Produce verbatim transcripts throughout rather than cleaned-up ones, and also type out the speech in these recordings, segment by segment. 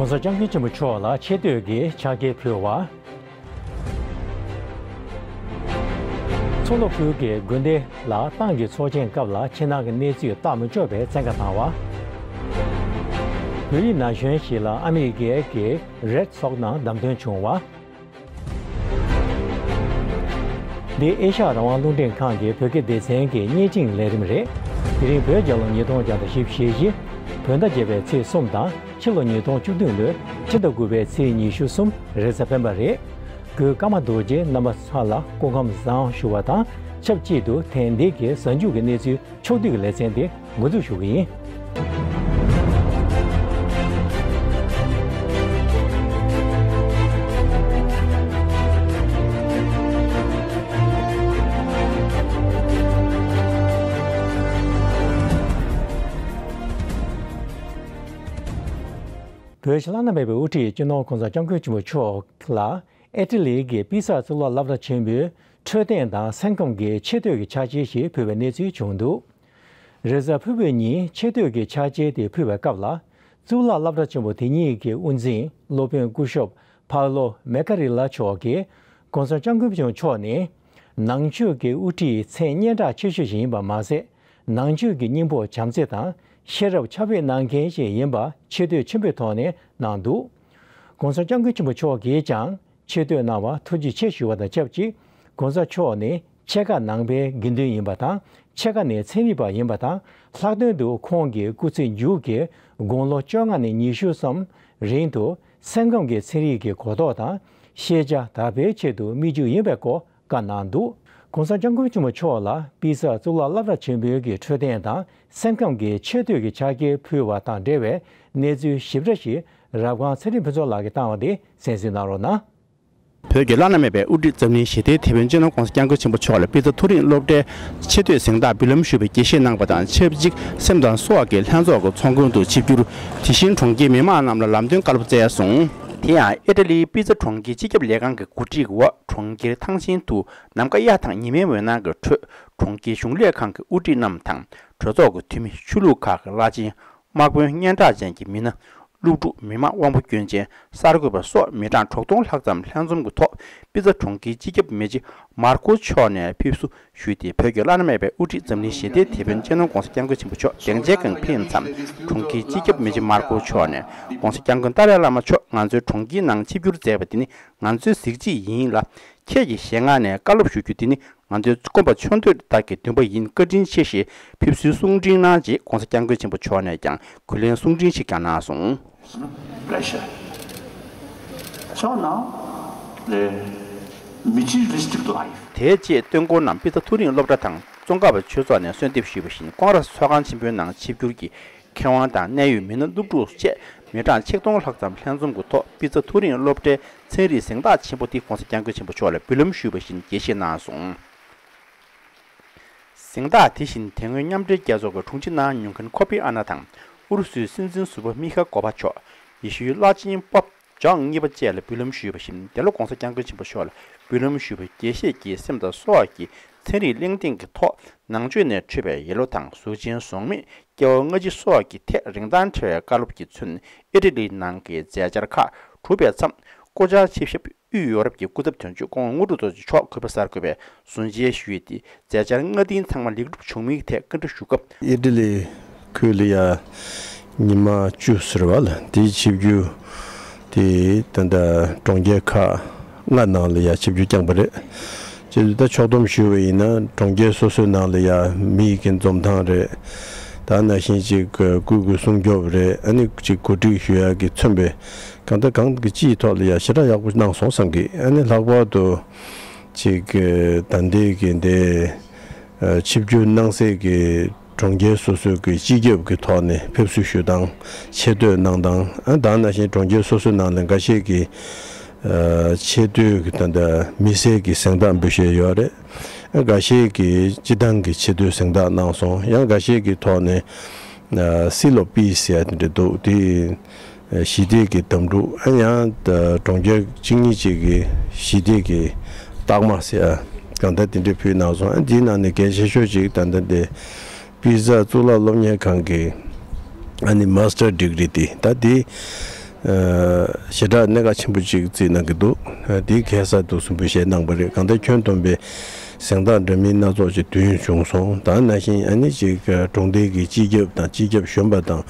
༸གོང་ས་༸སྐྱབས་མགོན་ཆེན་པོ་མཆོག་ལ་ཆེ་བསྟོད་ཀྱི་ཕྱག་འཁྱེར་ཕུལ་བ། མཚོ་ལྷོ་ཁུལ་གྱི་དགོན་སྡེ་ལ་ཏང་གི་ཚོགས་ཆེན་སྐབས་ལ་ཆེད་མངགས་ཀྱི་གནས་ཚུལ་བཏང་མི་ཆོག་པའི་བཙན་བཀའ་བཏང་བ། བོད་རིགས་ན་གཞོན་ཞིག་ལ་ཨ་མི་རི་ཀའི་གི་རེད་སོག་ནང་བདམས་ཐོན་བྱུང་བ། འདི་ཨེ་ཤ་ཡ་རང་དབང་རླུང་འཕྲིན་ཁང་གི་བོད་སྐད་སྡེ་ཚན་གྱི་བརྙན་འཕྲིན་ལས་རིམ་རེད། དེ་རིང་བོད་རྒྱལ་ལོ་ཉིས་སྟོང་བརྒྱ་དང་བཞི་བཅུ་ཞེ་བཞི། བོད་ཟླ་བརྒྱད་པའི་ཚེས་གསུམ་དང་ཕྱི་ལོ་ཉིས་སྟོང་བཅུ་བདུན་ལོའི་ཕྱི་ཟླ་དགུ་པའི་ཚེས་ཉི་ཤུ་གསུམ་རེས་གཟའ་སྤེན་པ་རེད། གུས་ཀརྨ་རྡོ་རྗེ་རྣམ་པ་ཚང་ལ་སྐུ་ཁམས་བཟང་ཞུ་བ་དང་ཆབས་ཅིག་ཏུ་ཐེངས་འདི་གའི་གཟའ་མཇུག་གི་གནས་ཚུལ་ཕྱོགས་བསྡུས་ཀྱི་ལེ་ཚན་འདི་འགོ་འཛུགས་ཞུ་གི་ཡིན། བོད་ཕྱི་ནང་མེད་པའི་དབུ་ཁྲིད་སྤྱི་ནོར་༸གོང་ས་༸སྐྱབས་མགོན་ཆེན་པོ་མཆོག་ལ་ཨི་ཊ་ལི་གི་པི་ས་གཙུག་ལག་སློབ་གྲྭ་ཆེན་པོའི་འཕྲོད་བསྟེན་དང་སེམས་ཁམས་ཀྱི་ཆེ་བསྟོད་ཀྱི་ཕྱག་ཕྱིར་ཞིག་ཕུལ་བའི་གནས་ཚུལ་བྱུང་འདུག་རེས་གཟའ་ཕུར་བུ་ཉིན་ཆེ་བསྟོད་ཀྱི་ཕྱག་ཕྱིར་དེ་ཕུལ་བའི་སྐབས་ལ། གཙུག་ལག་སློབ་གྲྭ་ཆེན་པོ་དེ་ཉིད་ཀྱི་དབུ་འཛིན་སློབ་དཔོན་སྐུ་ཞབས་པའོ་ལོ་མེ་ཀ་རི་ལ་མཆོག་གིས་༸གོང་ས་༸སྐྱབས་མགོན་ཆེན་པོ་མཆོག་ནི་ནང་ཆོས་ཀྱི་དབུ་ཁྲིད་མཚན་སྙན་གྲགས་ཆེ་ཤོས་ཤིག་ཡིན་པ་མ་ཟད། ནང་ཆོས་ཀྱི་སྙིང་པོ་བྱམས་བརྩེ་དང་ཤེས་རབ་ཁྱབ་སྤེལ་གནང་མཁན་ཞིག་ཡིན་པ་ཆེ་བསྟོད་ཆེན་པོའི་ཐོག་ནས་གནང་འདུག ༸གོང་ས་༸སྐྱབས་མགོན་ཆེན་པོ་མཆོག་གིས་ཀྱང་ཆེ་བསྟོད་གནང་བར་ཐུགས་རྗེ་ཆེ་ཞུ་བ་དང་ཆབས་ཅིག ༸གོང་ས་མཆོག་ནི་ཕྱེད་ཀ་ནང་པའི་དགེ་འདུན་ཡིན་པ་དང་། ཕྱེད་ཀ་ནི་ཚན་རིག་པ་ཡིན་པ་དང་། ལྷག་དོན་དུ་ཁོང་གི་སྐུ་ཚེ་མཇུག་གི་དགུང་ལོ་བཅོ་ལྔ་ནས་ཉི་ཤུ་ཙམ་རིང་དུ་སེམས་ཁམས་ཀྱི་ཚན་རིག་གི་གོ་རྟོགས་དང་ཤེས་བྱ་དར་སྤེལ་ཆེད་དུ་མི་བཅུག་ཡིན་པའི་སྐོར་བཀའ་གནང་འདུག ༸གོང་ས་༸སྐྱབས་མགོན་ཆེན་པོ་མཆོག་ལ་པི་ས་གཙུག་ལག་སློབ་གྲྭ་ཆེན་པོའི་གི་འཕྲོད་བསྟེན་དང་སེམས་ཁམས་ཀྱི་ཆེ་བསྟོད་ཀྱི་ཕྱག་འཁྱེར་ཕུལ་བ་དང་འབྲེལ་བའི་གནས་ཚུལ་ཞིབ་ཕྲ་ཞིག་རབ་སྒང་ཚེ་རིང་ཕུན་ཚོགས་ལགས་ཀྱིས་བཏང་བ་དེ་གསན་གཟིགས་གནང་རོགས་གནང་། བོད་ཀྱི་བླ་ན་མེད་པའི་དབུ་ཁྲིད་འཛམ་གླིང་ཞི་བདེའི་དེད་དཔོན་སྤྱི་ནོར་༸གོང་ས་༸སྐྱབས་མགོན་ཆེན་པོ་མཆོག་ལ་པི་ཛ་མཐོ་རིམ་སློབ་གྲྭའི་ཆེ་བསྟོད་གཟེངས་རྟགས་འབུལ་ལམ་ཞུས་པའི་དགྱེས་བཞེས་གནང་བ་དང་ཆབས་ཅིག་སེམས་དང་སྲོག་གི་ལྷན་ཚོགས་ཀྱི་ཚོགས་མགོན་དུ་ཆིབས་བསྒྱུར། དེ་བཞིན་གྲོང་ཁྱེར་མི་མང་རྣམས་ལ་ལམ་སྟོན་བཀའ་སློབ་སྩལ་སོང་། དེ་ཡང་ཨི་ཊ་ལིའི་པི་ཛ་གྲོང་ཁྱེར་སྤྱི་ཁྱབ་ལས་ཁང་གི་གོ་སྒྲིག་འོག་གྲོང་ཁྱེར་ཐང་ཆེན་དུ་ནམ་མཁའ་གཡའ་དང་ཉི་མའི་འོད་སྣང་གི་ཁྲོད་གྲོང་ཁྱེར་གཞུང་ལས་ཁང་གི་དབུ་ཁྲིད་རྣམས་དང་གྲོས་ཚོགས་ཀྱི་འཐུས་མི། ཆོས་ལུགས་ཁག་གི་བླ་ཆེན། དམག་དཔོན་སྙན་གྲགས་ཅན་གྱི་མི་སྣ། སློབ་ཕྲུག་མི་མང་དབང་པོ་སྐྱོན་ཅན་གསར་འགོད་པ་སོགས་མི་གྲངས་དྲུག་སྟོང་ལྷག་ཙམ་ལྷན་འཛོམས་ཀྱི་ཐོག་པི་ཛ་གྲོང་ཁྱེར་སྤྱི་ཁྱབ་མི་རྗེ་མར་ཁོ་མཆོག་ནས་ཕེབས་བསུ་ཞུས་ཏེ། བོད་ཀྱི་བླ་ན་མེད་པའི་དབུ་ཁྲིད་འཛམ་གླིང་ཞི་བདེའི་དེད་དཔོན་སྤྱི་ནོར་༸གོང་ས་༸སྐྱབས་མགོན་ཆེན་པོ་མཆོག་སྡིངས་ཆའི་སྒང་ཕེབས་མཚམས། གྲོང་ཁྱེར་སྤྱི་ཁྱབ་མི་རྗེ་མར་ཁོ་མཆོག་ནས་༸གོང་ས་༸སྐྱབས་མགོན་ཏཱ་ལའི་བླ་མ་མཆོག་ང་ཚོའི་གྲོང་ཁྱེར་ནང་ཆིབས་བསྒྱུར་མཛད་པ་འདི་ནི་ང་ཚོའི་གཟི་བརྗིད་ཡིན་ལ། ཁྱེད་ཀྱི་ཞལ་སྔ་ནས་བཀའ་སློབ་ཞུ་རྒྱུ་འདི་ནི་ང་ཚོའི་སྐུ་པར་མཆོག་འདོད་ལྟར་གྱི་འདུན་པ་ཡིན། བཀའ་དྲིན་ཆེ་ཞེས་ཕེབས་བསུའི་གསུང་འཕྲིན་གནང་རྗེས་༸གོང་ས་༸སྐྱབས་མགོན་ཆེན་པོ་མཆོག་ནས་ཀྱང་གུས་ལེན་གསུང་འཕྲིན་ཞིག་ཀྱང་གནང་སོང་། Pleasure. So now, the materialistic life. དེའི་རྗེས་སྟོན་འཁོར་རྣམས་པི་ཛ་མཐོ་རིམ་སློབ་གྲྭ་དང་ཙོང་ཁ་པ་ཆོས་ཚོགས་ནས་གསོལ་འདེབས་ཞུས་པ་བཞིན་ཀོང་ར་ཚོགས་ཁང་ཆེན་པོའི་ནང་ཆིབས་བསྒྱུར་གྱིས། མཁས་དབང་དང་གནད་ཡོད་མི་སྣ་སློབ་ཕྲུག་བཅས་མི་གྲངས་ཆིག་སྟོང་ལྷག་ཙམ་ལྷན་འཛོམས་ཀྱི་ཐོག་པི་ཛ་མཐོ་རིམ་སློབ་གྲྭའི་ཚན་རིག་གཟེངས་རྟགས་ཆེན་པོ་དེ་༸གོང་ས་༸སྐྱབས་མགོན་ཆེན་པོ་མཆོག་ལ་འབུལ་ལམ་ཞུས་པ་བཞིན་དགྱེས་བཞེས་གནང་སོང་། གཟེངས་རྟགས་དེ་བཞིན་དེ་སྔོན་མཉམ་འབྲེལ་རྒྱལ་ཚོགས་ཀྱི་དྲུང་ཆེ་གནང་མྱོང་མཁན་ཁོ་ཕི་ཨ་ན་དང་ཨུ་རུ་སུའི་སྲིད་འཛིན་ཟུར་པ་མི་ཁ་གོ་བྷ་མཆོག་ཡེ་ཤུའི་བླ་ཆེན་པོབ་ཇོན་གཉིས་པ་བཅས་ལ་འབུལ་ལམ་ཞུས་པ་བཞིན། འདི་ལོ་༸གོང་ས་༸སྐྱབས་མགོན་ཆེན་པོ་མཆོག་ལ་འབུལ་ལམ་ཞུས་པའི་དགྱེས་བཞེས་ཀྱིས་སེམས་དང་སྲོག་གི་ཚན་རིག་གླེང་སྟེགས་ཀྱི་ཐོག་ནང་ཆོས་ནས་འཕྲོས་པའི་ཡེ་ལོ་དང་གཟུགས་ཅན་བཟང་མེད། སྐྱེ་བ་སྔ་ཕྱི་སོགས་ཀྱི་ཐད་རིན་ཐང་བྲལ་བའི་བཀའ་སློབ་ཀྱིས་མཚོན། ཨི་ཊ་ལིའི་ནང་གི་མཛད་འཆར་ཁག་གྲུབ་པའི་མཚམས། སྐུ་བཅར་ཆེད་ཞབས་དབུས་ཡོ་རོབ་ཀྱི་སྐུ་ཚབ་དོན་གཅོད་ཁོང་དངོས་གྲུབ་རྡོ་རྗེ་མཆོག་གུས་པ་གསར་འགོད་པས་གཟུང་བཅར་ཞུས་ཏེ། མཛད་འཆར་སྔ་རྟིང་ཚང་མ་ལེགས་གྲུབ་བྱུང་མིན་ཐད་བཀའ་འདྲི་ཞུ་སྐབས། ཨི་ཊ་ལི་ཁུལ་ལ་ཡ་ཉི་མ་བཅུ་ཟེར་བ་ལ་དེའི་ཆིབས་བསྒྱུར་དེ་ད་ལྟ་གྲོང་ཁྱེར་ཁག་ལྔ་ནང་ལ་ཡ་ཆིབས་བསྒྱུར་བསྐྱངས་པ་རེད། ཅེས་ད་ཕྱོགས་བསྡོམས་ཞུས་པ་ཡིན་ན་གྲོང་ཁྱེར་སོ་སོའི་ནང་ལ་ཡ་མི་ཡི་གི་འཛོམས་ཐང་རེད། ད་ནང་བཞིན་ཅིག་སྐུ་གོ་སྲུང་སྐྱོབ་རེད། ཨ་ནི་ཅིག་གོ་སྒྲིག་ཞུ་ཡག་གི་མཚོན་པའི་གང་ལྟར་གང་གི་སྤྱིའི་ཐོག་ལ་ཡ་ཞེ་དྲག་ཡག་པོ་གནང་སོང་བསམ་གི། ཨ་ནི་ལྷག་པར་དུ་ཅིག་ད་ལྟའི་གི་འདི་ཆིབས་བསྒྱུར་གནང་སའི་གི་གྲོང་ཁྱེར་སོ་སོའི་གི་སྤྱི་ཁྱབ་ཀྱི་ཐོག་ནས་ཕེབས་བསུ་ཞུ་སྟངས། ཆེ་བསྟོད་གནང་སྟངས། ཨ་ད་ནང་བཞིན་གྲོང་ཁྱེར་སོ་སོའི་ནང་ལ་འགའ་ཤས་ཀྱི་ཆེ་བསྟོད་ཀྱི་ད་ལྟ་མི་སེར་གྱི་གཟེངས་རྟགས་འབུལ་བཞིན་ཡོད་རེད། འགའ་ཤས་ཀྱིས་སྤྱི་བཏང་གི་ཆེ་བསྟོད་གཟེངས་རྟགས་གནང་སོང་། ཡང་འགའ་ཤས་ཀྱི་ཐོག་ནས་Seal of Peace ཟེར་ཡ་དེ་འདྲ་འདུག་དེ་ཞི་བདེ་གི་དམ་ཕྲུག་ཨ་ཡང་གྲོང་ཁྱེར་གཅིག་གཉིས་ཅིག་གི་ཞི་བདེ་གི་རྟགས་མ་ཟེར་ཡ་གང་ལྟར་དེ་འདྲ་ཕུལ་གནང་སོང་། ཨ་འདིའི་ནང་ནས་གལ་ཆེ་ཤོས་ཅིག་ད་ལྟ་འདི་པི་ཛ་གཙུག་ལག་སློབ་གཉེར་ཁང་གི་ཨ་ནི་Master Degree དེ་ད་དེ་ ཞེ་དྲག་གནད་འགག་ཆེན་པོ་ཅིག་བརྩིས་གནང་གི་འདུག་དེའི་གེ་སར་དུ་གསུམ་པོས་བཤད་གནང་པ་རེད། གང་ལྟར་ཁྱོན་བསྡོམས་པའི་གཟེངས་རྟགས་འདྲ་མིན་སྣ་ཚོགས་ཅིག་བདུན་བྱུང་སོང་། ད་ནང་བཞིན་ཨ་ནི་ཅིག་གྲོང་སྡེ་གི་སྤྱི་ཁྱབ་དང་སྤྱི་ཁྱབ་གཞོན་པ་དང་།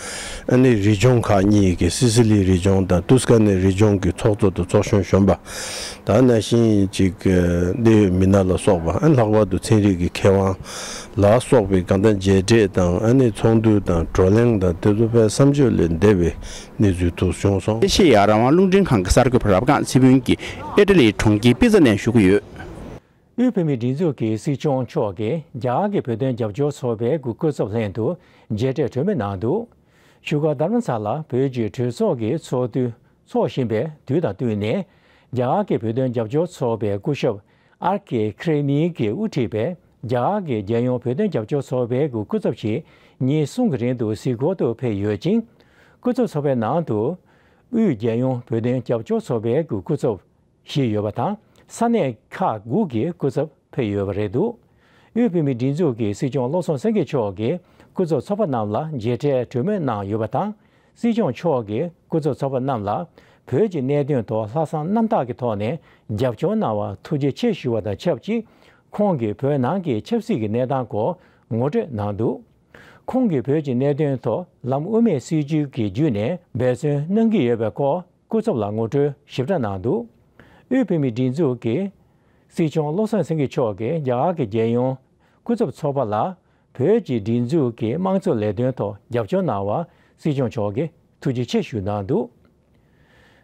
ཨ་ནི་རི་ལྗོངས་ཁག་གཉིས་ཀྱི་སི་སི་ལི་རི་ལྗོངས་དང་ཏུས་ཀ་ནི་རི་ལྗོངས་ཀྱི་ཚོགས་གཙོ་དང་ཚོགས་གཞོན་གཞོན་པ། ད་ནང་བཞིན་ཅིག་གནད་ཡོད་མི་སྣ་ལ་སོགས་པ། ཨ་ནི་ལྷག་པར་དུ་ཚན་རིག་གི་མཁས་དབང་ལ་སོགས་པའི་གང་ལྟར་མཇལ་འཕྲད་དང་། ཨ་ནི་ཚོགས་འདུ་དང་བགྲོ་གླེང་དང་དེ་ཚོ་དཔེ་བསམ་བརྗོད་ལས་འདས་པའི་གནས་ཚུལ་དུ་བྱུང་སོང་། ཨེ་ཤེ་ཡ་རང་དབང་རླུང་འཕྲིན་ཁང་གི་གསར་འགོད་པ་རབ་སྒང་ཚེ་ཕུན་གྱིས་ཨི་ཊ་ལིའི་གྲོང་ཁྱེར་པི་ཛ་ནས་ཞུ་གི་ཡོད། དབུས་བོད་མིའི་སྒྲིག་འཛུགས་ཀྱི་སྲིད་སྐྱོང་མཆོག་གིས་རྒྱ་གར་གྱི་བོད་དོན་རྒྱབ་སྐྱོར་ཚོགས་པའི་སྐུ་ཚབ་ལྷན་དུ་མཇལ་འཕྲད་གྲོས་མོལ་གནང་འདུག་བཞུགས་སྒར་རྡ་རམ་ས་ལར་བོད་ཀྱི་གྲོས་ཚོགས་ཀྱི་ཚོགས་དུས་འཚོགས་བཞིན་པའི་དུས་དང་བསྟུན་ནས། རྒྱ་གར་གྱི་བོད་དོན་རྒྱབ་སྐྱོར་ཚོགས་པའི་སྐུ་ཞབས་ཨར་ཀེ་ཁི་རེ་མི་གིས་དབུ་ཁྲིད་པའི་རྒྱ་གར་གྱི་རྒྱལ་ཡོངས་བོད་དོན་རྒྱབ་སྐྱོར་ཚོགས་པའི་སྐུ་ཚབ་ཞིག་ཉིན་གསུམ་གྱི་རིང་དུ་གཟིགས་སྐོར་དུ་ཕེབས་ཡོད་ཅིང་། སྐུ་ཚབ་ཚོགས་པའི་ནང་དུ་དབུས་རྒྱལ་ཡོངས་བོད་དོན་རྒྱབ་སྐྱོར་ཚོགས་པའི་སྐུ་ཚབ་བཞི་ཡོད་པ་དང་། ས་གནས་ཁག་དགུ་གི་སྐུ་ཚབ་ཕེབས་ཡོད་པ་རེད་འདུག་དབུས་བོད་མིའི་སྒྲིག་འཛུགས་ཀྱི་སྲིད་སྐྱོང་བློ་བཟང་སེང་གེ་མཆོག་གིས་སྐུ་ཚབ་ཚོགས་པ་རྣམས་ལ་མཇལ་འཕྲད་གྲོས་མོལ་གནང་ཡོད་པ་དང་། སྲིད་སྐྱོང་མཆོག་གིས་སྐུ་ཚབ་ཚོགས་པ་རྣམས་ལ་བོད་ཀྱི་གནད་དོན་ཐོག་ལྷག་བསམ་རྣམ་དག་གི་ཐོག་ནས་རྒྱབ་སྐྱོར་གནང་བར་ཐུགས་རྗེ་ཆེ་ཞུ་བ་དང་ཆབས་ཅིག་ཁོང་གིས་བོད་ནང་གི་ཆབ་སྲིད་ཀྱི་གནས་སྟངས་སྐོར་ངོ་སྤྲོད་གནང་འདུག་ཁོང་གིས་བོད་ཀྱི་གནད་དོན་ཐོག་ལམ་དབུ་མའི་སྲིད་བྱུས་ཀྱི་བརྒྱུད་ནས་འབད་བརྩོན་གནང་གི་ཡོད་པའི་སྐོར་སྐུ་ཚབ་ལ་ངོ་སྤྲོད་ཞིབ་ཕྲ་གནང་འདུག་དབུས་བོད་མིའི་སྒྲིག་འཛུགས་ཀྱི་སྲིད་སྐྱོང་བློ་བཟང་སེང་གེ་མཆོག་གིས་རྒྱ་གར་གྱི་རྒྱལ་ཡོངས་སྐུ་ཚབ་ཚོགས་པ་ལ་བོད་ཀྱི་སྒྲིག་འཛུགས་ཀྱི་དམངས་གཙོ་ལས་དོན་ཐོག་རྒྱབ་སྐྱོར་གནང་བར་སྲིད་སྐྱོང་མཆོག་གིས་ཐུགས་རྗེ་ཆེ་ཞུ་གནང་འདུག་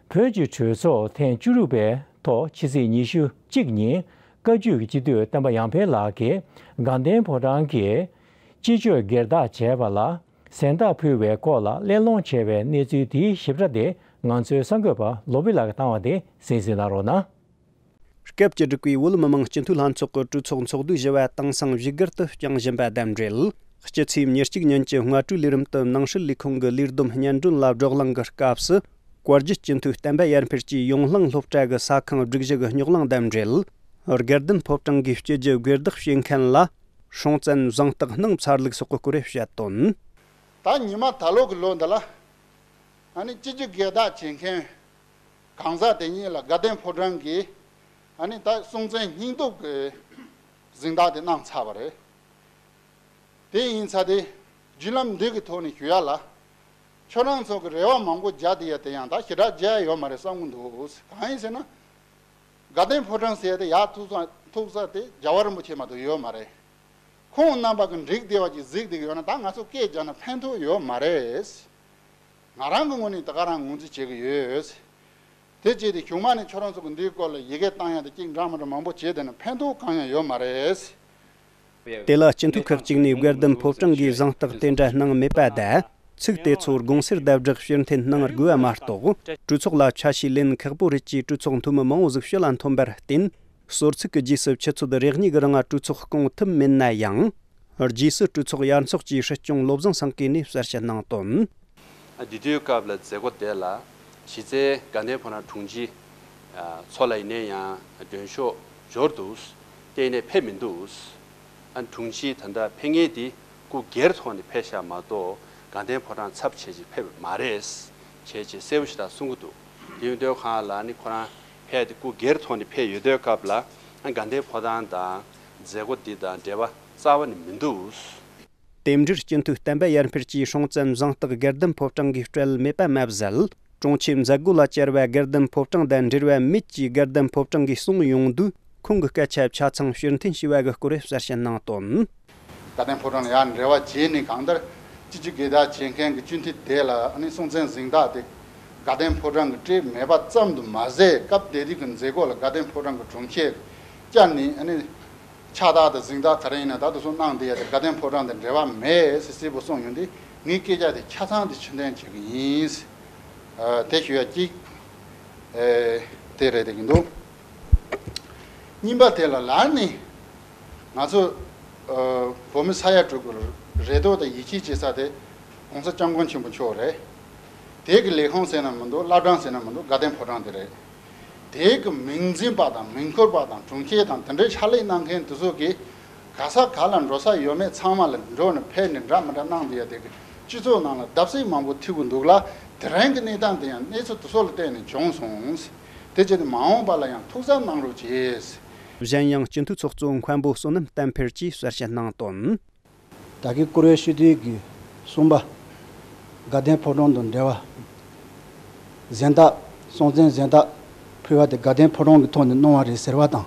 བོད་ཀྱི་གྲོས་ཚོགས་ཐེངས་བཅུ་དྲུག་པའི་ཐོག་ཕྱི་ཚེས་ཉི་ཤུ་གཅིག་ཉིན་བཀའ་བརྒྱུད་ཀྱི་སྤྱི་འཐུས་བསྟན་པ་ཡར་འཕེལ་ལགས་ཀྱིས་དགའ་ལྡན་ཕོ་བྲང་གི་སྤྱི་སྤྱོད་སྒེར་བདག་བྱས་པ་ལ་གཟེངས་རྟགས་ཕུལ་བའི་སྐོར་ལ་གླེང་སློང་བྱས་པའི་གནས་ཚུལ་དེའི་ཞིབ་ཕྲ་དེ་ང་ཚོའི་གསར་འགོད་པ་བློ་བྷེ་ལགས་ཀྱིས་བཏང་བ་དེ་གསན་གཟིགས་གནང་རོགས་གནང་། སྐབས་བཅུ་དྲུག་པའི་བོད་མི་མང་སྤྱི་འཐུས་ལྷན་ཚོགས་ཀྱི་གྲོས་ཚོགས་ཚོགས་དུས་བཞི་པ་དེང་སང་བཞུགས་སྒར་དུ་བསྐྱངས་བཞིན་པ་དང་འབྲེལ། སྤྱི་ཚེས་ཉེར་གཅིག་ཉིན་གྱི་སྔ་དྲོའི་ལས་རིམ་དུ་ནང་སྲིད་ལས་ཁུངས་ཀྱི་ལས་བསྡོམས་སྙན་སྒྲོན་ལ་བགྲོ་གླེང་གི་སྐབས་སུ། བཀའ་བརྒྱུད་སྤྱི་འཐུས་བསྟན་པ་ཡར་འཕེལ་གྱིས་ཡོངས་གླིང་སློབ་གྲྭ་གི་ས་ཁང་སྒྲིག་གཞི་གི་རྙོག་གླེང་དང་འབྲེལ། དགའ་ལྡན་ཕོ་བྲང་གི་སྤྱི་རྒྱུ་སྒེར་བདག་བྱེད་མཁན་ལ་སྲོང་བཙན་གཟེངས་རྟགས་གནང་ཚར་ལུགས་སོགས་ཀྱི་སྐོར་བཤད་དོན། ད་ཉི་མ་ད་ལོ་གི་ལོ་འདི་ལ། ཨ་ནི་སྤྱི་རྒྱུ་སྒེར་བདག་བྱེད་མཁན་གང་ཟག་དེ་ཉིད་ལ་དགའ་ལྡན་ཕོ་བྲང་གིས་ཨ་ནི་ད་སྲོང་བཙན་སྙིང་སྟོབས་ཀྱི་གཟེངས་རྟགས་དེ་གནང་ཚར་བ་རེད། དེ་ཡིན་ཚ་དེ་བརྒྱུད་ལམ་འདི་གི་ཐོག་ནས་ཞུ་ཡ་ལ། ཁྱོད་རང་ཚོ་གི་རེ་བ་མང་པོ་རྒྱག་བསྡད་ཡ་དེ་ཡང་ད་ཞེ་དྲག་རྒྱག་ཡ་ཡོད་མ་རེད་བསམ་གི་འདུག་གང་ཡིན་ཟེར་ན། དགའ་ལྡན་ཕོ་བྲང་ཟེར་ཡ་དེ་ཡར་ཐུག་ས་ཐུག་ས་དེ་རྒྱལ་བ་རིན་པོ་ཆེ་མ་གཏོགས་ཡོད་མ་རེད། ཁོང་རྣམ་པ་གི་འགྲིག་བདེ་བ་ཅིག་གཟིགས་བསྡད་ཀྱི་ཡོད་ན་ད་ང་ཚོ་སྐད་རྒྱག་ན་ཕན་ཐོགས་ཡོད་མ་རེད། ང་རང་གི་ངོས་ནས་ད་ག་རང་ངོས་འཛིན་བྱེད་ཀྱི་ཡོད། དེ་བྱས་ཏེ་གཞུག་མ་ནས་ཁྱོད་རང་ཚོ་གི་འདིའི་སྐོར་ལ་ཡི་གེ་བཏང་ཡ་དང་གཅིག་འདྲ་མི་འདྲ་མང་པོ་བྱས་བསྡད་ན་ཕན་ཐོགས་གང་ཡང་ཡོད་མ་རེད། དེ་ལ་སྤྱི་འཐུས་ཁག་ཅིག་ནས་དགའ་ལྡན་ཕོ་བྲང་གིས་གཟེངས་རྟགས་དེ་འདྲ་གནང་མེད་པ་དང་། ཚིག་དེ་ཚོར་དགོངས་སེལ་ལྡབ་བསྒྲགས་ཕྱིར་འཐེན་གནང་དགོས་པ་མ་གཏོགས། གྲོས་ཚོགས་ལ་ཆ་ཤས་ལེན་ཁག་པོ་རེད་ཅེས་གྲོས་ཚོགས་འཐུས་མི་མང་བོ་ཟིག་ཕྱི་ལ་འཐོན་པར་བརྟེན། གསོལ་ཚིགས་ཀྱི་རྗེས་སུ་ཆུ་ཚོད་རེ་གཉིས་ཀྱི་རིང་གྲོས་ཚོགས་སྐོང་ཐུབ་མེད་ན་ཡང་། རྗེས་སུ་གྲོས་ཚོགས་ཡར་འཚོགས་ཀྱིས་སྲིད་སྐྱོང་བློ་བཟང་སེང་གེ་ནས་གསལ་བཤད་གནང་དོན། འདི་དུས་སྐབས་ལ་མཛད་སྒོ་དེ་ལ་གཞི་རྩའི་དགའ་ལྡན་ཕོ་བྲང་དྲུང་ཆེ་ཚོ་ལ་ཡིན་ན་ཡང་མགྲོན་ཤོག་འབྱོར་འདུག་གཏན་ནས་ཕེབས་མི་འདུག་ཨ་དྲུང་ཆེ་ད་ལྟ་ཕེབས་མཁན་དེ་སྐུ་སྒེར་ཐོག་ནས་ཕེབས་ཤག་མ་གཏོགས་དགའ་ལྡན་ཕོ་བྲང་ཚབ་བྱས་ཅིག་ཕེབས་མ་རེད། བྱས་ཅིག་གསལ་པོ་ཞེ་དྲག་གསུང་གི་འདུག་དེ་ཡིན་དུས་གང་ལ་ནི་ཁོ་རང་ཕེབས་ཏེ་སྐུ་སྒེར་ཐོག་ནས་ཕེབས་ཡོད་དུས་སྐབས་ལ་ཨ་དགའ་ལྡན་ཕོ་བྲང་དང་མཛད་སྒོ་འདི་དང་འབྲེལ་བ་རྩ་བ་ནས་མི་འདུག་དེ་འབྲེལ་སྤྱི་འཐུས་བསྟན་པ་ཡར་འཕེལ་གྱིས་སྲོང་བཙན་གཟེངས་རྟགས་དགའ་ལྡན་ཕོ་བྲང་གིས་སྤྲད་མེད་པ་མ་ཟད། དྲུང་ཆེ་མཛད་སྒོ་ལ་བཅར་བ་དགའ་ལྡན་ཕོ་བྲང་དང་འབྲེལ་བ་མེད་ཅེས་དགའ་ལྡན་ཕོ་བྲང་གིས་གསུངས་ཡོང་དུས། ཁོང་གི་སྐད་ཆ་ཆ་ཚང་ཕྱིར་འཐེན་བྱས་པ་གི་སྐོར་གསལ་བཤད་གནང་དོན། དགའ་ལྡན་ཕོ་བྲང་ལ་ཡང་འབྲེལ་བ་བྱས་ནས་གང་ལྟར་སྤྱི་སྤྱོད་སྒེར་བདག་བྱེད་མཁན་གྱི་སྤྱི་འཐུས་དེ་ལ་ཨ་ནི་སྲོང་བཙན་གཟེངས་རྟགས་དེ་དགའ་ལྡན་ཕོ་བྲང་གིས་སྤྲད་མེད་པ་ཙམ་དུ་མ་ཟད། སྐབས་དེ་དུས་ཀྱི་མཛད་སྒོ་ལ་དགའ་ལྡན་ཕོ་བྲང་གི་དྲུང་ཆེ་བཅར་ནས་ཨ་ནི་ཕྱག་རྟགས་དང་གཟེངས་རྟགས་ག་རེ་ཡིན་ན་ད་དུང་སོང་གནང་བསྡད་ཡ་དེ་དགའ་ལྡན་ཕོ་བྲང་དང་འབྲེལ་བ་མེད་ཟེར་གསལ་པོ་གསུངས་ཡོང་དུས། ངས་སྐད་ཆ་དེ་ཆ་ཚང་དེ་ཕྱིར་འཐེན་བྱེད་ཀྱི་ཡིན། ཨ་དེ་ཞུ་ཡ་གཅིག་ཨེ་དེ་རེད་དེ་གི་འདུག་གཉིས་པ་དེ་ལ་ལར་ནི་ང་ཚོ་ཨ་བོད་མི་ས་ཡ་དྲུག་གི་རེ་དོགས་དང་ཡིད་ཆེས་བྱེད་ས་དེ་༸གོང་ས་༸སྐྱབས་མགོན་ཆེན་པོ་མཆོག་རེད། དེ་གི་ལས་ཁུངས་ཟེར་ན་མི་འདུག་བླ་བྲང་ཟེར་ན་མི་འདུག་དགའ་ལྡན་ཕོ་བྲང་དེ་རེད། དེ་གི་མིང་འཛིན་པ་དང་མིང་འཁུར་བ་དང་དྲུང་ཆེ་དང་དེ་འདྲའི་ཕྱག་ལས་གནང་མཁན་དེ་ཚོ་གིས་ག་ས་ག་ལ་འགྲོ་ས་ཡོད་མེད་ཚང་མ་ལ་འགྲོ་ནས་ཕེབས་ནས་འདྲ་མི་འདྲ་གནང་བསྡད་ཡ་དེ་གི་སྤྱི་ཚོགས་ནང་ལ་བརྡབ་གསིག་མང་པོ་ཐེབས་ཀྱི་འདུག་ལ། དེ་རིང་གི་གནས་སྟངས་དེ་ཡང་གནས་ཚུལ་དེ་ཚོ་ལ་བརྟེན་ནས་བྱུང་སོང་། དེ་བྱས་ཏེ་མ་འོངས་པ་ལ་ཡང་ཐུགས་བསམ་གནང་རོགས་གྱིས། གཞན་ཡང་སྤྱི་འཐུས་ཚོགས་གཙོ་མཁན་པོ་བསོད་ནམས་བསྟན་འཕེལ་གྱིས་གསལ་བཤད་གནང་དོན། ད་གིན་བཀུར་འོས་སྤྱི་འཐུས་ཀྱི་གསུམ་པ་དགའ་ལྡན་ཕོ་བྲང་དང་འབྲེལ་བ། གཟེངས་རྟགས། སྲོང་བཙན་གཟེངས་རྟགས་ཕུལ་བ་དེ་དགའ་ལྡན་ཕོ་བྲང་གི་ཐོག་ནས་གནང་བ་རེད་ཟེར་བ་དང་།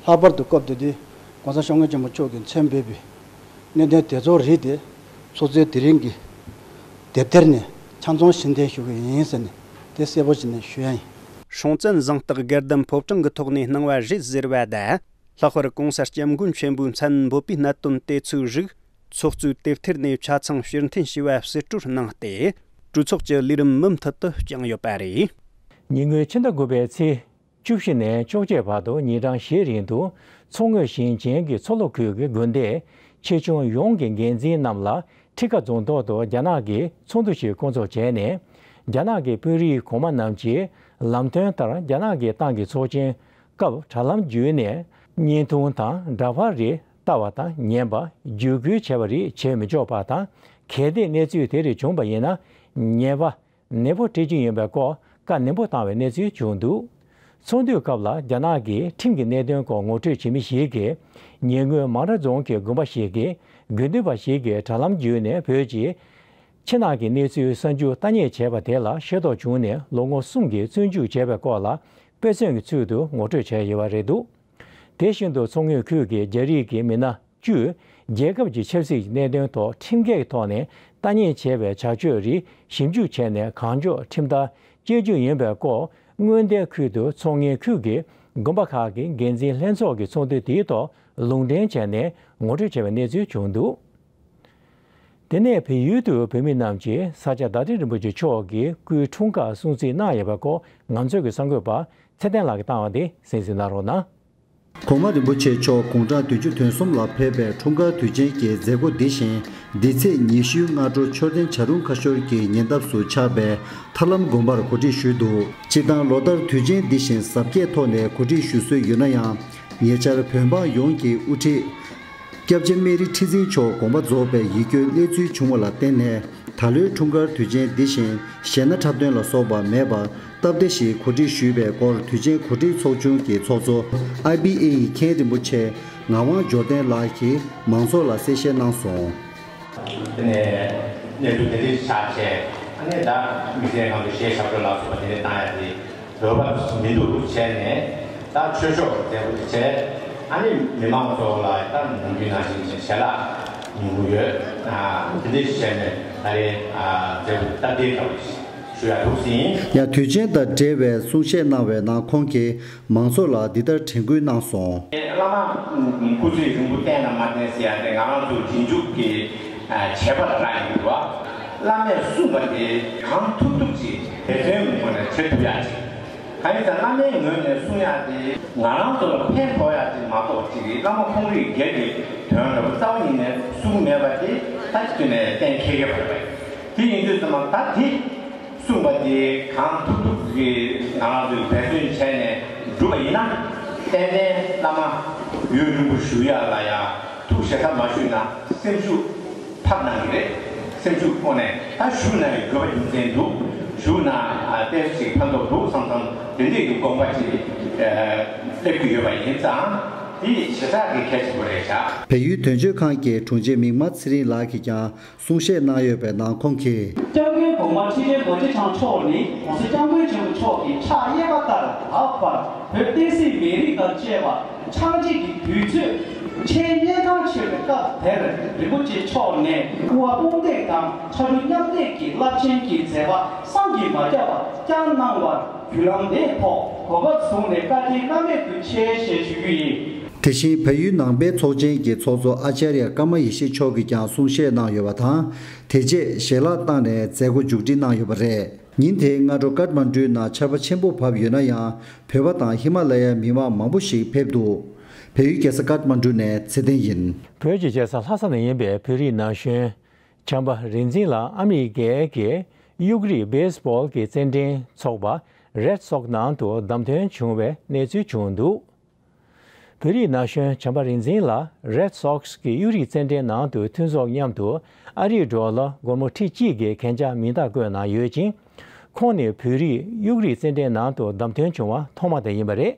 ལྷག་པར་དུ་སྐབས་དེ་དུས་༸གོང་ས་༸སྐྱབས་མགོན་ཆེན་པོ་མཆོག་གིས་མཚན་འབོད་པའི་གནད་དོན་དེ་ཚོ་རིགས་དེ་ཚོགས་གཙོའི་དེ་རིང་གི་དེབ་ཐེར་ནས་ཆ་ཚང་ཕྱིར་འཐེན་ཞུ་གི་ཡིན་ཟེར་ནས་དེ་གསལ་པོ་བྱས་ནས་ཞུ་ཡ་ཡིན། སྲོང་བཙན་གཟེངས་རྟགས་དགའ་ལྡན་ཕོ་བྲང་གི་ཐོག་ནས་གནང་བ་རེད་ཟེར་བ་དང་། ལྷག་པར་༸གོང་ས་༸སྐྱབས་མགོན་ཆེན་པོའི་མཚན་འབོད་པའི་གནད་དོན་དེ་ཚོའི་རིགས། ཚོགས་གཙོས་དེབ་ཐེར་ནས་ཆ་ཚང་ཕྱིར་འཐེན་བྱས་པ་གསལ་སྤྲོད་གནང་སྟེ། གྲོས་ཚོགས་ཀྱི་ལས་རིམ་མུ་མཐུད་དུ་བསྐྱངས་ཡོད་པ་རེད། ཉེ་སྔོན་ཕྱི་ཟླ་དགུ་པའི་ཚེས་བཅུ་བཞི་ནས་བཅོ་བརྒྱད་བར་དུ་ཉིན་གྲངས་བཞིའི་རིང་དུ་མཚོ་སྔོན་ཞིང་ཆེན་གྱི་མཚོ་ལྷོ་ཁུལ་གྱི་དགོན་སྡེ་ཆེ་ཆུང་ཡོངས་ཀྱི་འགན་འཛིན་རྣམས་ལ་ཁྲི་ཀ་རྫོང་ཐོག་ཏུ་རྒྱ་ནག་གིས་ཚོགས་འདུ་ཞིག་བསྐོང་ཚོགས་བྱས་ནས། རྒྱ་ནག་གི་དཔོན་རིགས་གོང་མ་རྣམས་ཀྱིས་ལམ་སྟོན་ལྟར་རྒྱ་ནག་གི་ཏང་གི་ཚོགས་ཆེན་སྐབས་དྲ་ལམ་བརྒྱུད་ནས་བརྙན་ཐུང་དང་འདྲ་པར་རེ་ལྟ་བ་དང་ཉན་པ། བརྒྱུད་སྐུལ་བྱས་པ་རེ་བྱེད་མི་ཆོག་པ་དང་། གལ་ཏེ་གནས་ཚུལ་དེ་རིགས་བྱུང་བ་ཡིན་ན་ཉེས་པ་ནན་པོ་སྤྲད་རྒྱུ་ཡིན་པའི་སྐོར་བཀའ་ནན་པོ་བཏང་བའི་གནས་ཚུལ་བྱུང་འདུག། ཚོགས་འདུའི་སྐབས་ལ་རྒྱ་ནག་གི་ཁྲིམས་ཀྱི་གནད་དོན་སྐོར་ངོ་སྤྲོད་བྱེད་མི་ཞིག་གིས། ཉེ་སྔོན་མང་ར་རྫོང་གི་དགོན་པ་ཞིག་གི་དགེ་འདུན་པ་ཞིག་གིས་དྲ་ལམ་བརྒྱུད་ནས་བོད་ཀྱི་ཕྱི་ནང་གི་གནས་ཚུལ་གསར་འགྱུར་ལྟ་ཉན་བྱས་པ་དེ་ལ་ཤེས་རྟོགས་བྱུང་ནས་ལོ་ངོ་གསུམ་གྱི་བཙོན་འཇུག་བྱས་པའི་སྐོར་ལ་དཔེ་མཚོན་གྱི་ཚུལ་དུ་ངོ་སྤྲོད་བྱས་ཡོད་པ་རེད་འདུག། དེ་བཞིན་དུ་མཚོ་སྔོན་ཁུལ་གྱི་རྒྱ་རིགས་ཀྱི་མི་སྣ་བཅུས་རྒྱལ་ཁབ་ཀྱི་ཆབ་སྲིད་ཀྱི་གནད་དོན་ཐོག་ཁྲིམས་འགལ་གྱི་ཐོག་ནས་ལྟ་ཉན་བྱས་པའི་བྱ་སྤྱོད་རིགས་ཞིབ་འཇུག་བྱས་ནས་གང་མགྱོགས་ཁྲིམས་ལྟར་བཅད་རྒྱུ་ཡིན་པའི་སྐོར། སྔོན་བརྡའི་ཁུལ་དུ་མཚོ་སྔོན་ཁུལ་གྱི་དགོན་པ་ཁག་གི་འགན་འཛིན་ལྷན་ཚོགས་ཀྱི་ཚོགས་འདུ་དེའི་ཐོག་ལུང་འདྲེན་བྱས་ནས་ངོ་སྤྲོད་བྱས་པའི་གནས་ཚུལ་བྱུང་འདུག། དེ་ནས་བལ་ཡུལ་དུ་བོད་མི་རྣམས་ཀྱིས་ས་སྐྱ་བདག་ཁྲི་རིན་པོ་ཆེ་མཆོག་གི་སྐུའི་འཁྲུངས་སྐར་སྲུང་བརྩི་གནང་ཡོད་པའི་སྐོར་ང་ཚོའི་གསར་འགོད་པ་ཚེ་བརྟན་ལགས་ཀྱིས་བཏང་བ་དེ་གསན་གཟིགས་གནང་རོགས་གནང་། གོང་མ་རིན་པོ་ཆེ་མཆོག་དགུང་གྲངས་བདུན་ཅུ་དོན་གསུམ་ལ་ཕེབས་པའི་འཁྲུངས་སྐར་དུས་ཆེན་གྱི་མཛད་སྒོ་འདི་བཞིན་འདི་ཚེས་ཉི་ཤུའི་སྔ་དྲོ་མཆོད་རྟེན་བྱ་རུང་ཁ་ཤོར་གྱི་ཉེ་འདབས་སུ་ཆགས་པའི་ཐར་ལམ་དགོན་པར་གོ་སྒྲིག་ཞུས་འདུག། སྤྱིར་བཏང་ལོ་ལྟར་དུས་ཆེན་འདི་བཞིན་གཟབ་རྒྱས་ཐོག་ནས་གོ་སྒྲིག་ཞུ་སྲོལ་ཡོད་ན་ཡང་། ཉེ་ཆར་བོད་འབངས་ཡོངས་ཀྱི་དབུ་ཁྲིད། སྐྱབས་རྗེ་སྨན་རི་ཁྲི་འཛིན་མཆོག་དགོངས་པ་རྫོགས་པའི་ཡིད་སྐྱོའི་གནས་ཚུལ་བྱུང་བ་ལ་བརྟེན་ནས། ད་ལོའི་འཁྲུངས་སྐར་དུས་ཆེན་འདི་བཞིན་གཞས་སྣ་འཁྲབ་སྟོན་ལ་སོགས་པ་མེད་པར་སྟབས་བདེ་ཞིག་གོ་སྒྲིག་ཞུས་པའི་སྐོར། དུས་ཆེན་གོ་སྒྲིག་ཚོགས་ཆུང་གི་ཚོགས་གཙོ་ཨའི་བི་ཨེ་ཡི་མཁན་རིན་པོ་ཆེ་ངག་དབང་འབྱོར་ལྡན་ལགས་ཀྱིས་མང་ཚོགས་ལ་གསལ་བཤད་གནང་སོང་། དེ་ནས་གནས་ཚུལ་དེ་འདྲའི་ཆགས་བྱས། ཨ་ནི་ད་དམིགས་བསལ་ང་ཚོ་གཞས་ཞབས་བྲོ་ལ་སོགས་པ་དེ་འདྲ་བཏང་ཡ་དེ་འོས་བབ་མི་འདུག་བྱས་ནས། ད་ཆོས་ཕྱོགས་ཀྱི་མཛད་སྒོ་དེ་བྱས། ཨ་ནི་མི་མང་ཚོ་ལ་ད་ནམ་རྒྱུན་ནང་བཞིན་བྱས་ཞལ་ལག་ཉོ་གི་ཡོད། ཨ་དེ་འདྲ་བྱས་ནས་ད་རེས་ཨ་མཛད་སྒོ་སྟབས་བདེ་འདྲ་བོ་ཞུ་ཡ་འདུག་ཟིན། ཡང་དུས་ཆེན་དང་འབྲེལ་བའི་གསུང་བཤད་གནང་བའི་ནང་ཁོང་གིས་མང་ཚོགས་ལ་འདི་ལྟར་དྲན་སྐུལ་གནང་སོང་། བླ་མ་སྐུ་ཚེ་ཧྲིལ་པོ་བརྟན་དང་མ་བརྟན་ཟེར་ཡ་དེ་ང་རང་ཚོ་རྗེས་འཇུག་གི་བྱེད་པ་ལ་རག་ལས་ཀྱི་འདུག་བ། བླ་མས་གསུངས་པ་དེ་གང་ཐུབ་ཐུབ་ཅིག་འབད་བརྩོན་ངོས་ནས་བྱེད་ཐུབ་ཡ་ཅིག། གང་ཡིན་ཟེར་ན་བླ་མའི་ངོས་ནས་གསུང་ཡ་དེ་ང་རང་ཚོ་ལ་ཕན་ཐོགས་ཡ་ཅིག་མ་གཏོགས་ཅིག་བླ་མ་ཁོང་རང་སྒེར་གྱི་དོན་འདྲ་བོ་རྩ་བ་ཉིད་ནས་གསུང་མེད་པ་དེ་ད་ཅིག་ནས་གཏན་འཁེལ་གྱི་མ་རེད་པས། དེ་ཡིན་དུས་ཙམ་པ་ད་དེ་གསུངས་པ་དེ་གང་ཐུབ་ཐུབ་ཀྱིས་ང་རང་ཚོས་འབད་བརྩོན་བྱས་ནས་བསྒྲུབས་པ་ཡིན་ན། ཏན་ཏན་བླ་མ་ཡུན་རིང་པོ་བཞུགས་ཡ་ལ་ཡ་ཐུགས་ཞེ་ས་མ་བཞུགས་ན་སེམས་ཤུགས་འཕར་གནང་གི་རེད། སེམས་ཤུགས་སྐོང་ནས་ད་བཞུགས་ན་ཡང་དགོས་པ་རྒྱུ་མཚན་འདུག། བཞུགས་ན་ཨ་ཏོག་ཙམ་ཕན་ཐོགས་འདུག་བསམ་བསམ་དེ་འདྲའི་གི་དགོངས་པ་ཅིག་ཨ་སླེབས་ཀྱི་ཡོད་པ་ཡིན་ཙང་དེ་ཞེ་དྲག་གི་གལ་ཆེན་པོ་རེད་བཞག། བལ་ཡུལ་དོན་གཅོད་ཁང་གི་དྲུང་ཆེ་མིག་དམར་ཚེ་རིང་ལགས་ཀྱིས་ཀྱང་གསུང་བཤད་གནང་ཡོད་པའི་ནང་ཁོང་གིས། སྐྱབས་མགོན་གོང་མ་ཁྲི་ཆེན་རྡོ་རྗེ་འཆང་མཆོག་ནི་༸གོང་ས་༸སྐྱབས་མགོན་ཆེན་པོ་མཆོག་གི་ཕྱག་གཡས་པ་ལྟར་ལྷག་པར་བོད་བསྟན་སྲིད་མི་རིགས་དང་བཅས་པ་ཕྱག་རྗེས་ཀྱི་དུས་ཚོད་ཆེས་གནད་འགག་ཆེ་བའི་སྐབས་དེར་རིན་པོ་ཆེ་མཆོག་ནས་སྐུ་པར་དཔུང་འདེགས་དང་ཕྱར་གྲུ་མཉམ་འདེགས་ཀྱི་རླབས་ཆེན་གྱི་མཛད་པ་བསམ་གྱིས་མ་ཁྱབ་པ་བསྐྱངས་གནང་བར་བརྒྱུད་ལམ་དེའི་ཐོག་གོ་སྐབས་བཟུང་ནས་བཀའ་དྲིན་བླ་མེད་དུ་ཆེ་ཞེས་ཞུ་རྒྱུ་ཡིན། དེ་བཞིན་བལ་ཡུལ་ནང་པའི་ཚོགས་ཆེན་གྱི་ཚོགས་གཙོ་ཨ་ཙརྱ་ཀརྨ་ཡེ་ཤེས་མཆོག་གིས་ཀྱང་གསུང་བཤད་གནང་ཡོད་པ་དང་། དེ་རྗེས་ཞལ་ལག་བཏང་ནས་མཛད་སྒོ་མཇུག་སྒྲིལ་གནང་ཡོད་པ་རེད། ཉིན་དེའི་སྔ་དྲོ་ཀཏ་མན་ཌུ་ནང་ཆར་པ་ཆེན་པོ་བབས་ཡོད་ན་ཡང་། བོད་པ་དང་ཧི་མ་ལ་ཡའི་མི་མང་མང་པོ་ཞིག་ཕེབས་འདུག། བལ་ཡུལ་རྒྱལ་ས་ཀཏ་མན་ཌུ་ནས་ཚེ་བརྟན་ཡིན། བོད་ཀྱི་རྒྱལ་ས་ལྷ་ས་ནང་ཡིན་པའི་བོད་རིགས་ན་གཞོན་བྱམས་པ་རིག་འཛིན་ལགས་ཨ་མི་རི་ཀའི་གཡུག་རིས་བེ་སི་བོལ་གྱི་རྩེད་འགྲན་ཚོགས་པ་རེད་སོག་ནང་དུ་བདམས་ཐོན་བྱུང་བའི་གནས་ཚུལ་བྱུང་འདུག། བོད་རིགས་ན་གཞོན་བྱམས་པ་རིག་འཛིན་ལགས་Red Sox་གི་གཡུ་རིགས་རྩེད་འགྲན་ནང་དུ་མཐུན་ཚོགས་མཉམ་དུ་ཨ་རིའི་ཌོ་ལར་སྒོར་མོ་ཁྲི་གཅིག་གི་གན་རྒྱ་མིང་རྟགས་བཀོད་གནང་ཡོད་ཅིང་། ཁོང་ནི་བོད་རིགས་གཡུ་རིགས་རྩེད་འགྲན་ནང་དུ་བདམས་ཐོན་བྱུང་བ་ཐོག་མ་དེ་ཡིན་པ་རེད།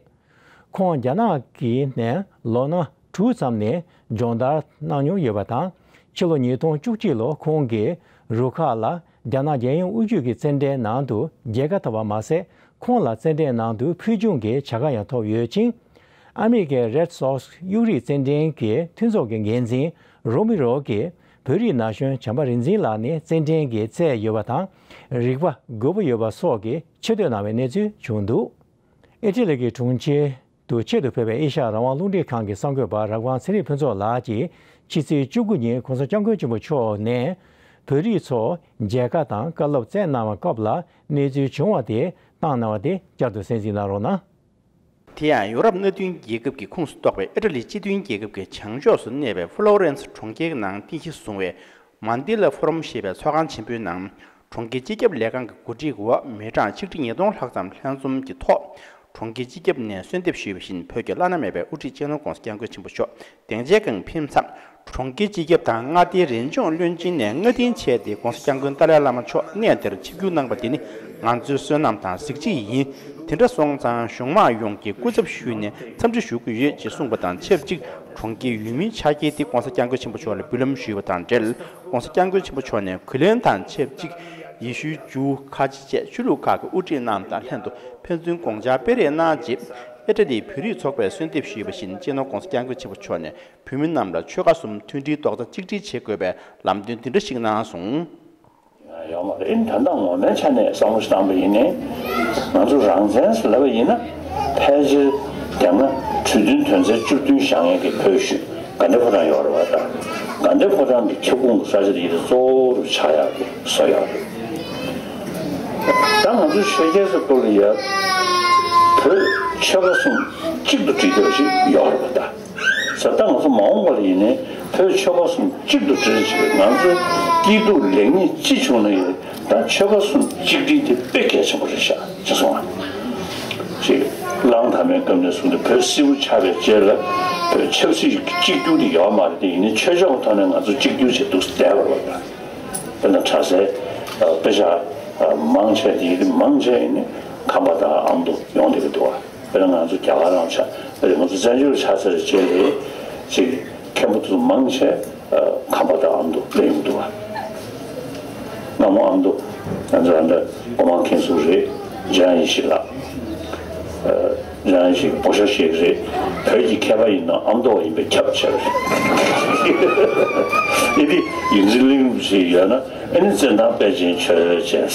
ཁོང་རྒྱ་ནག་གི་ནས་ལོ་ན་དྲུག་ཙམ་ནས་སྦྱོང་བརྡར་གནང་མྱོང་ཡོད་པ་དང་། ཕྱི་ལོ་ཉིས་སྟོང་བཅུ་གཅིག་ལོ་ཁོང་གིས་རུ་ཁག་ལ་རྒྱ་ནག་རྒྱལ་ཡོངས་དབུ་ཁྱུད་ཀྱི་རྩེད་འགྲན་ནང་དུ་རྒྱལ་ཁ་ཐོབ་པ་མ་ཟད། ཁོང་ལ་རྩེད་འགྲན་ནང་དུ་ཕུལ་བྱུང་གི་བྱ་དགའ་ཡང་ཐོབ་ཡོད་ཅིང་། ཨ་མི་རི་ཀའི་Red Sox་གཡུ་རིགས་རྩེད་འགྲན་གྱི་མཐུན་ཚོགས་ཀྱི་འགན་འཛིན་རོ་མི་རོ་གིས་བོད་རིགས་ན་གཞོན་བྱམས་པ་རིག་འཛིན་ལགས་ནི་རྩེད་འགྲན་གྱི་རྩལ་ཡོད་པ་དང་། རིག་པ་རྒོད་པོ་ཡོད་པ་སོགས་ཀྱི་ཆེ་བསྟོད་གནང་བའི་གནས་ཚུལ་བྱུང་འདུག་ཨི་ཊ་ལི་གི་གྲོང་ཁྱེར་དུ་ཆེད་དུ་ཕེབས་པའི་ཨེ་ཤ་ཡ་རང་དབང་རླུང་འཕྲིན་ཁང་གི་གསར་འགོད་པ་རབ་སྒང་ཚེ་རིང་ཕུན་ཚོགས་ལགས་ཀྱིས་ཕྱི་ཚེས་བཅུ་དགུ་ཉིན་གོང་ས་སྐྱབས་མགོན་ཆེན་པོ་མཆོག་ནས་བོད་རིགས་ཚོ་མཇལ་ཁ་དང་བཀའ་སློབ་སྩལ་གནང་བའི་སྐབས་ལ་གནས་ཚུལ་བྱུང་བ་དེ་བཏང་གནང་བ་དེ་བསྐྱར་དུ་གསན་གཟིགས་གནང་རོགས་གནང་། དེ་ཡང་ཡོ་རོབ་མནའ་མཐུན་རྒྱལ་ཁབ་ཀྱི་ཁོངས་སུ་གཏོགས་པའི་ཨི་ཊ་ལིའི་སྤྱི་མཐུན་རྒྱལ་ཁབ་ཀྱི་བྱང་ཕྱོགས་སུ་གནས་པའི་ཧྥུ་ལོ་རེན་སི་གྲོང་ཁྱེར་ནང་རྟེན་གཞི་བཟུང་བའི་མན་ཏི་ལ་ཕོ་རམ་ཞེས་པའི་ཚོགས་ཁང་ཆེན་པོའི་ནང་། གྲོང་ཁྱེར་སྤྱི་ཁྱབ་ལས་ཁང་གི་གོ་སྒྲིག་འོག་མི་གྲངས་ཆིག་ཁྲི་ཉིས་སྟོང་ལྷག་ཙམ་ལྷན་འཛོམས་ཀྱི་ཐོག་གྲོང་ཁྱེར་སྤྱི་ཁྱབ་ནས་གསོལ་འདེབས་ཞུས་པ་བཞིན། བོད་ཀྱི་བླ་ན་མེད་པའི་དབུ་ཁྲིད་སྤྱི་ནོར་༸གོང་ས་༸སྐྱབས་མགོན་ཆེན་པོ་མཆོག་སྡིངས་ཆའི་སྒང་ཕེབས་མཚམས། གྲོང་ཁྱེར་སྤྱི་ཁྱབ་དང་མངའ་སྡེའི་རས་ལྗོངས་བློན་ཆེན་ནས་སྔ་རྟིང་བྱས་ཏེ་༸གོང་ས་༸སྐྱབས་མགོན་ཏཱ་ལའི་བླ་མ་མཆོག་གནས་འདིར་ཆིབས་བསྒྱུར་གནང་པ་དེ་ནི་ང་ཚོའི་བསོད་ནམས་དང་གཟི་བརྗིད་ཡིན། དེ་འདྲ་སོང་ཙང་གཞུང་མང་ཡོངས་ཀྱི་སྐུ་ཚབ་ཞུས་ནས་འཚམས་འདྲི་ཞུ་གི་ཡོད་ཅེས་གསུངས་པ་དང་ཆབས་ཅིག་གྲོང་ཁྱེར་ཡུལ་མིའི་ཕྱག་འཁྱེར་དེ་༸གོང་ས་༸སྐྱབས་མགོན་ཆེན་པོ་མཆོག་ལ་འབུལ་ལམ་ཞུས་པ་དང་འབྲེལ། ༸གོང་ས་༸སྐྱབས་མགོན་ཆེན་པོ་མཆོག་ནས་གུས་ལན་དང་ཆབས་ཅིག་ཡེ་ཤུའི་ཇུའུ་ཁ་ཆེ་བཅས་ཆོས་ལུགས་ཁག་གི་དབུ་ཁྲིད་རྣམས་དང་ལྷན་དུ་ཕན་ཚུན་དགོངས་འཆར་སྤེལ་རེས་གནང་རྗེས། ཨི་ཊ་ལིའི་བོད་རིགས་ཚོགས་པས་གསོལ་འདེབས་ཞུས་པ་བཞིན། སྤྱི་ནོར་༸གོང་ས་༸སྐྱབས་མགོན་ཆེན་པོ་མཆོག་ནས་བོད་མི་རྣམས་ལ་ཆོལ་ཁ་གསུམ་མཐུན་སྒྲིལ་རྡོག་རྩ་གཅིག་སྒྲིལ་བྱེད་དགོས་པའི་ལམ་སྟོན་འདི་འདྲ་ཞིག་གནང་སོང་། ཡོད་མ་རེད། ད་ལྟ་ངོ་མའི་ཆ་ནས་བསམ་བློ་ཞིག་བཏང་པ་ཡིན་ནའི། ང་ཚོ་རང་བཙན་ཟེར་ལབ་པ་ཡིན་ན། ཕལ་ཆེར་རྒྱ་ནག་གྲོས་མཐུན་དོན་ཚན་བཅུ་བདུན་བཞག་མཁན་གྱི་བོད་གཞུང་དགའ་ལྡན་ཕོ་བྲང་ཡོད་རེད་བ། ད་དགའ་ལྡན་ཕོ་བྲང་གི་ཁྱབ་ཁོངས་ཀྱི་ས་ཆ་དེ་ཡིན་ན་གཙོ་བོ་རུ་ཆགས་ཡག་གི་བཟོ་ཡག་རེད། ད་ང་ཚོ་ཆོས་རྒྱལ་སོགས་ཐོག་ལ་ཡ་བོད་ཆོལ་ཁ་གསུམ་གཅིག་ཏུ་སྒྲིལ་ཐབས་ཤིག་ཡོད་རེད་བ། ད་ས་ད་ང་ཚོ་མ་འོངས་པ་ལ་ཡིན་ནའི་བོད་ཆོལ་ཁ་གསུམ་གཅིག་ཏུ་སྒྲིལ་ཞིག་ང་ཚོ་སྐྱིད་སྡུག་ལེགས་ཉེས་ཅི་བྱུང་ན་ཡང་ད་ཆོལ་ཁ་གསུམ་གཅིག་སྒྲིལ་དེ་དཔེ་གལ་ཆེན་པོ་རེད་ཤག་ཅེས་གསུངས་པ། ཅེས་གླང་དར་མའི་སྐབས་ནས་བཟུང་སྟེ་བོད་སིལ་བུ་ཆགས་པའི་རྗེས་ལ་བོད་ཆབ་སྲིད་གཅིག་གྱུར་དེ་ཡོད་མ་རེད། དེ་ཡིན་ནའི་ཆོས་ཕྱོགས་ཀྱི་ཐོག་ནས་ང་ཚོ་གཅིག་གྱུར་བྱས་འདུག་བསྡད་པ་རེད་བ། དཔེར་ན་གྲྭ་སའི་དཔེ་ཆ་མང་ཆེ་དེ་ཡིན་མང་ཆེ་ཡིན་ནའི་ཁམས་པ་དང་ཨ་མདོ་ཡོང་བསྡད་ཀྱི་འདུག་བ། དཔེར་ན་ང་ཚོ་རྒྱ་གར་རང་ཆ་དཔེར་ན་ང་ཚོ་བཙན་བྱོལ་ཆ་ཚང་བྱས་ལས་ཅིག་མཁན་པོ་ཚོ་མང་ཆེ་ཁམས་པ་དང་ཨ་མདོ་སླེབས་ཡོང་གི་འདུག་བ། སྔ་མོ་ཨ་མདོ་ང་ཚོ་ཨ་མདོ་སྒོ་མང་མཁན་ཟུར་རེད། འཇམ་དབྱངས་ཡེ་ཤེས་ལགས། འཇམ་དབྱངས་ཡེ་ཤེས་ཀྱི་བོད་ཤོག་ཤེས་ཀྱི་རེད། བོད་ཀྱི་མཁས་པ་ཡིན་ན་ཨ་མདོ་བ་ཡིན་པས་ཁྱབ་ཆེ་བ་རེད། ཨེ་འདི་ཡིག་འཛིན་གླིང་རུ་ཞིག་ཡོད་ན་ཨེ་ནི་བཙན་ཐང་དཔལ་ཆེན་ཆོས་ཅན།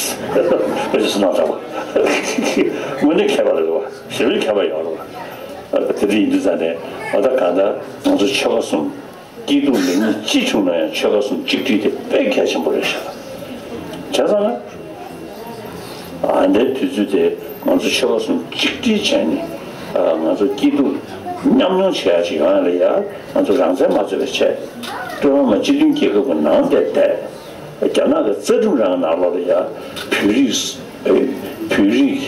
དཔེ་ཆ་སུ་ནང་དྲངས་པ། དངོས་གནས་མཁས་པ་རེད་བ། ཞེ་པོའི་མཁས་པ་ཡོད་རེད་བ། དེ་འདྲ་ཡིན་དུས་ཙང་ནས་ཨ་ད་གང་ལྟར་ང་ཚོ་ཆོལ་ཁ་གསུམ། སྐྱིད་སྡུག་ལེགས་ཉེས་ཅི་བྱུང་ན་ཡང་ཆོལ་ཁ་གསུམ་གཅིག་སྒྲིལ་དེ་དཔེ་གལ་ཆེན་པོ་རེད་ཤག་བྱས་ཙང་ན། ཨ་འདའི་དུས་ཚོད་དེ་ང་ཚོ་ཆོལ་ཁ་གསུམ་གཅིག་སྒྲིལ་བྱས་ནས་ང་ཚོ་སྐྱིད་སྡུག་མཉམ་མྱོང་བྱེད་ཡག་ཅིག་ཡོང་ཡག་ལ་ཡ་ང་ཚོ་རང་བཙན་མ་རྩོད་པའི་ཆེད། སྤྲོ་ལམ་སྤྱི་མཐུན་རྒྱལ་ཁབ་ཀྱི་ནང་བསྡད་བསྡད། རྒྱ་ནག་གི་རྩ་ཁྲིམས་རང་ནང་ལོགས་ལ་ཡ་བོད་རིགས། བོད་རིགས་